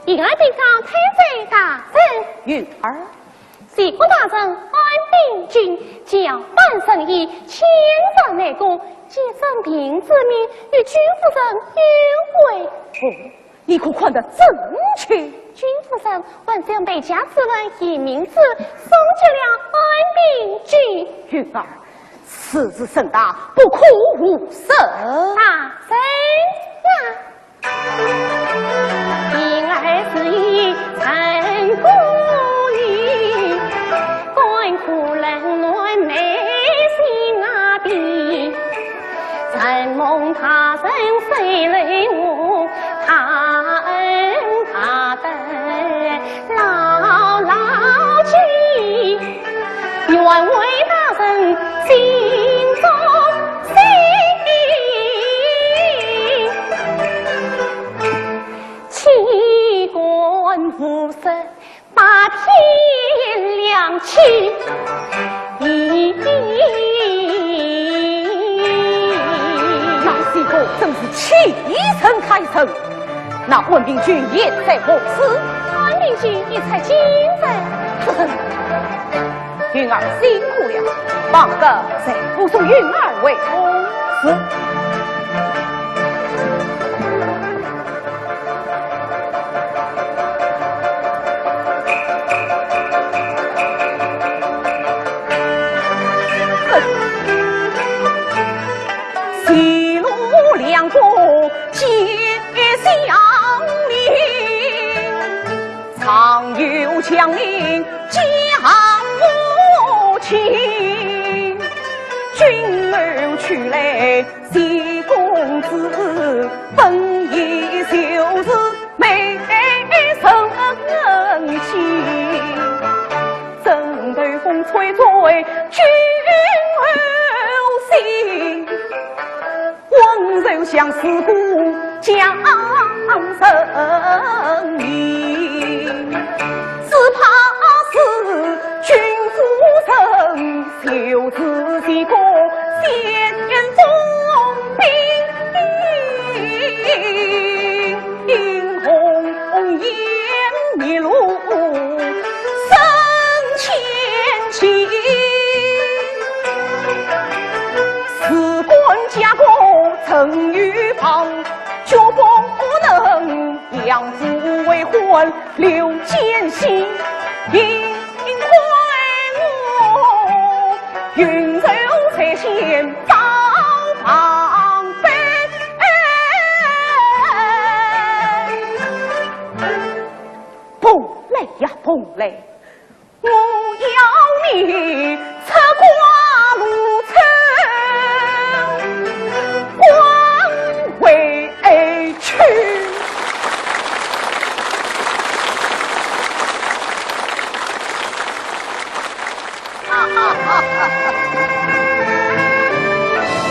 一言禀告太子大人。云儿。相国大人按禀君，叫班神医千山内功，借生平之名，与君夫人幽会。哦， 你可看得真切？君夫人，晚上被家之人严明子送去了安平君。云儿，此事甚大，不可无视。大人啊！老西哥真是欺人太甚。那温平君现在何处？温平君已在京城。云儿辛苦了，望得再护送云儿回府。是。蓬莱呀，蓬莱！ 我要你出关路程，关回去。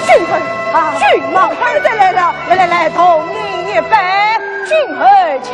君儿，君儿，老太太来了，来来来，同饮一杯。君儿请。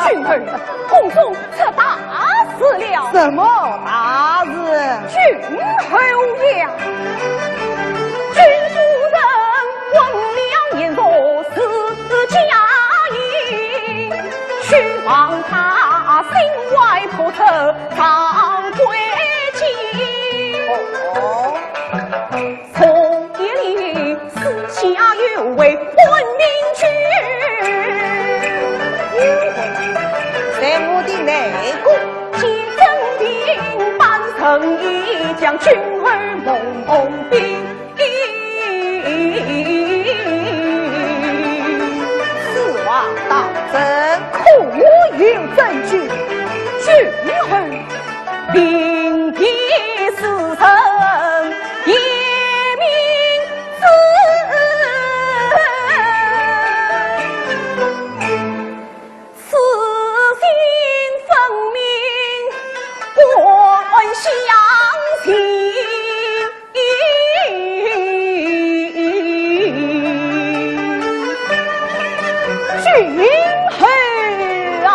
君儿，宫中出大事了。什么大事？君侯爷，君夫人昏了，现在是佳音，须望他心此话当真？可有证据？君后。明辨是臣，严明之。此情分明官相情。 君后啊！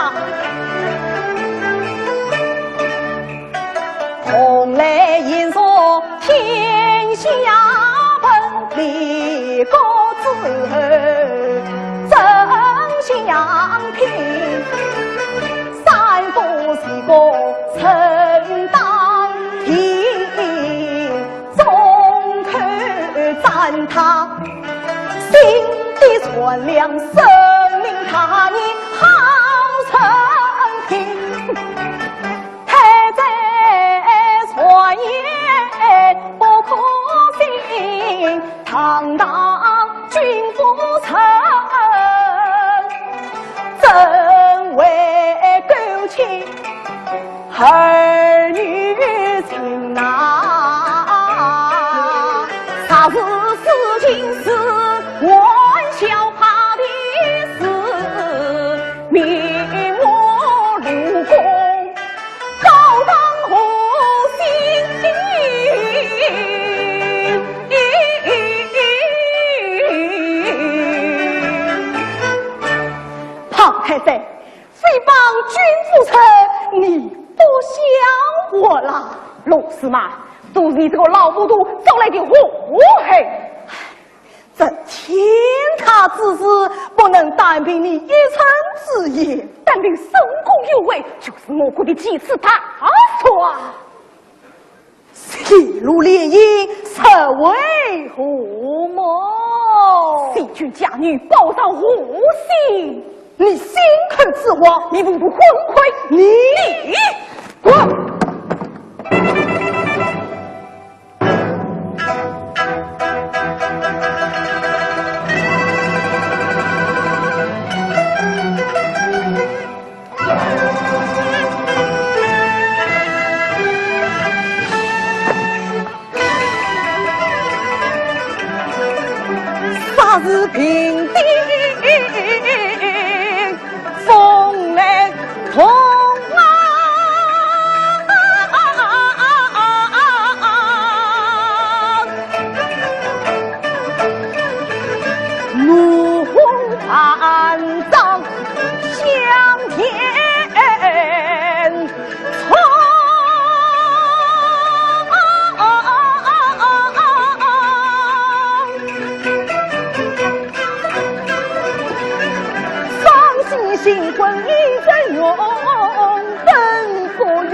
蓬莱宴坐天下闻，立国之后真相定，三顾四顾臣当听。 众口赞叹，心地善良，圣明大义好人品。太宰传言不可信，堂堂君不臣，怎会勾起 儿女情呐？若是事情是玩笑话的事，命我入宫告状何心？庞太太， 诽谤君不臣，你不像话啦！陆司马，都是你这个老糊涂招来的祸害。这天大之事，不能单凭你一人之言。单凭深宫有为，就是我国的奇耻大辱啊！ 戏弄联姻，实为何物？戏君嫁女，报上何心？你信口雌黄，你这个混混，你，你滚！ 杀是平定风来痛啊！ 怒火万丈向天冲。伤心星魂已成云，等不圆。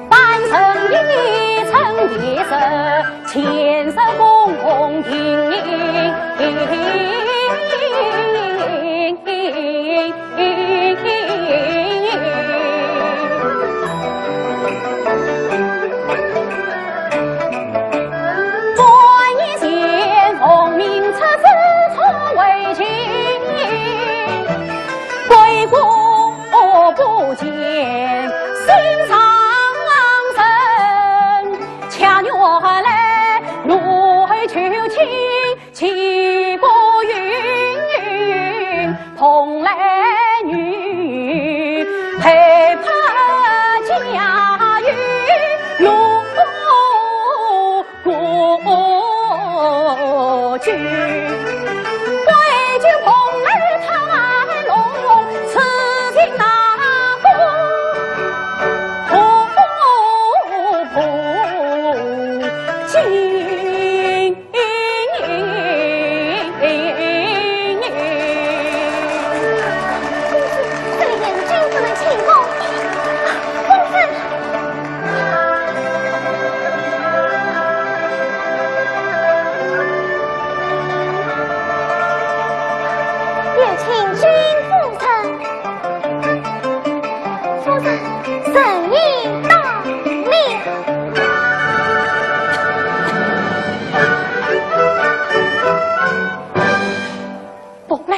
半生一生一世，前世功功尽。半年前，奉命出征出围巾，归国不见心上人，恰原来路后求亲几个月。 童男女，陪伴家园路过去。为救蓬莱塔龙，此情难过，不不尽。 公子，这里面真不能轻动。公子，有请君夫人。 夫人，人已到了。蓬莱，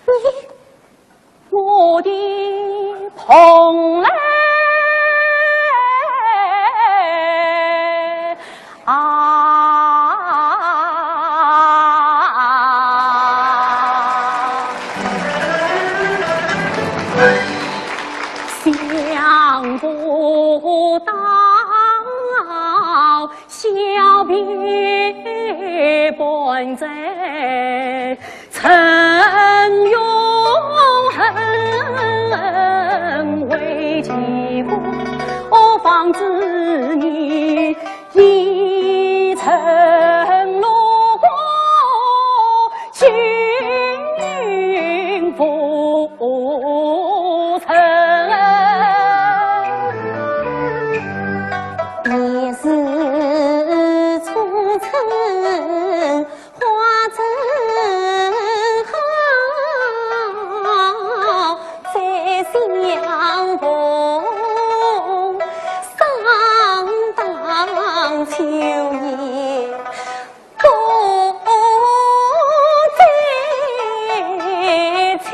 你，我的蓬莱。 啊，想不到小婢本在 曾用恨为其苦，何妨知你已曾路过，心浮沉。也是初春 花正好，再相逢，想当秋也不再见。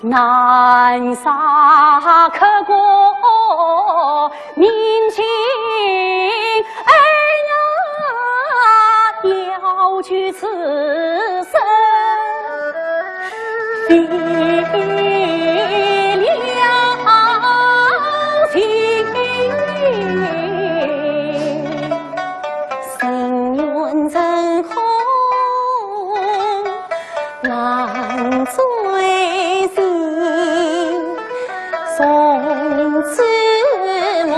南沙客过明星，哎呀，要去此生非了情。 心愿成空难追寻，从此无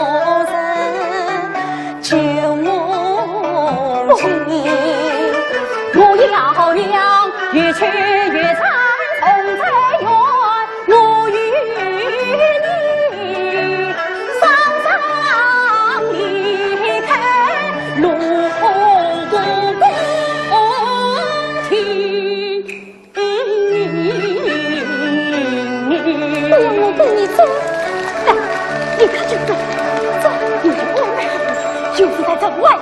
人救我情。我要娘越去越长，从在远。 我与你双双离开，路不平。不要我跟你走，来，你看这个，走，你看我。就是在城外。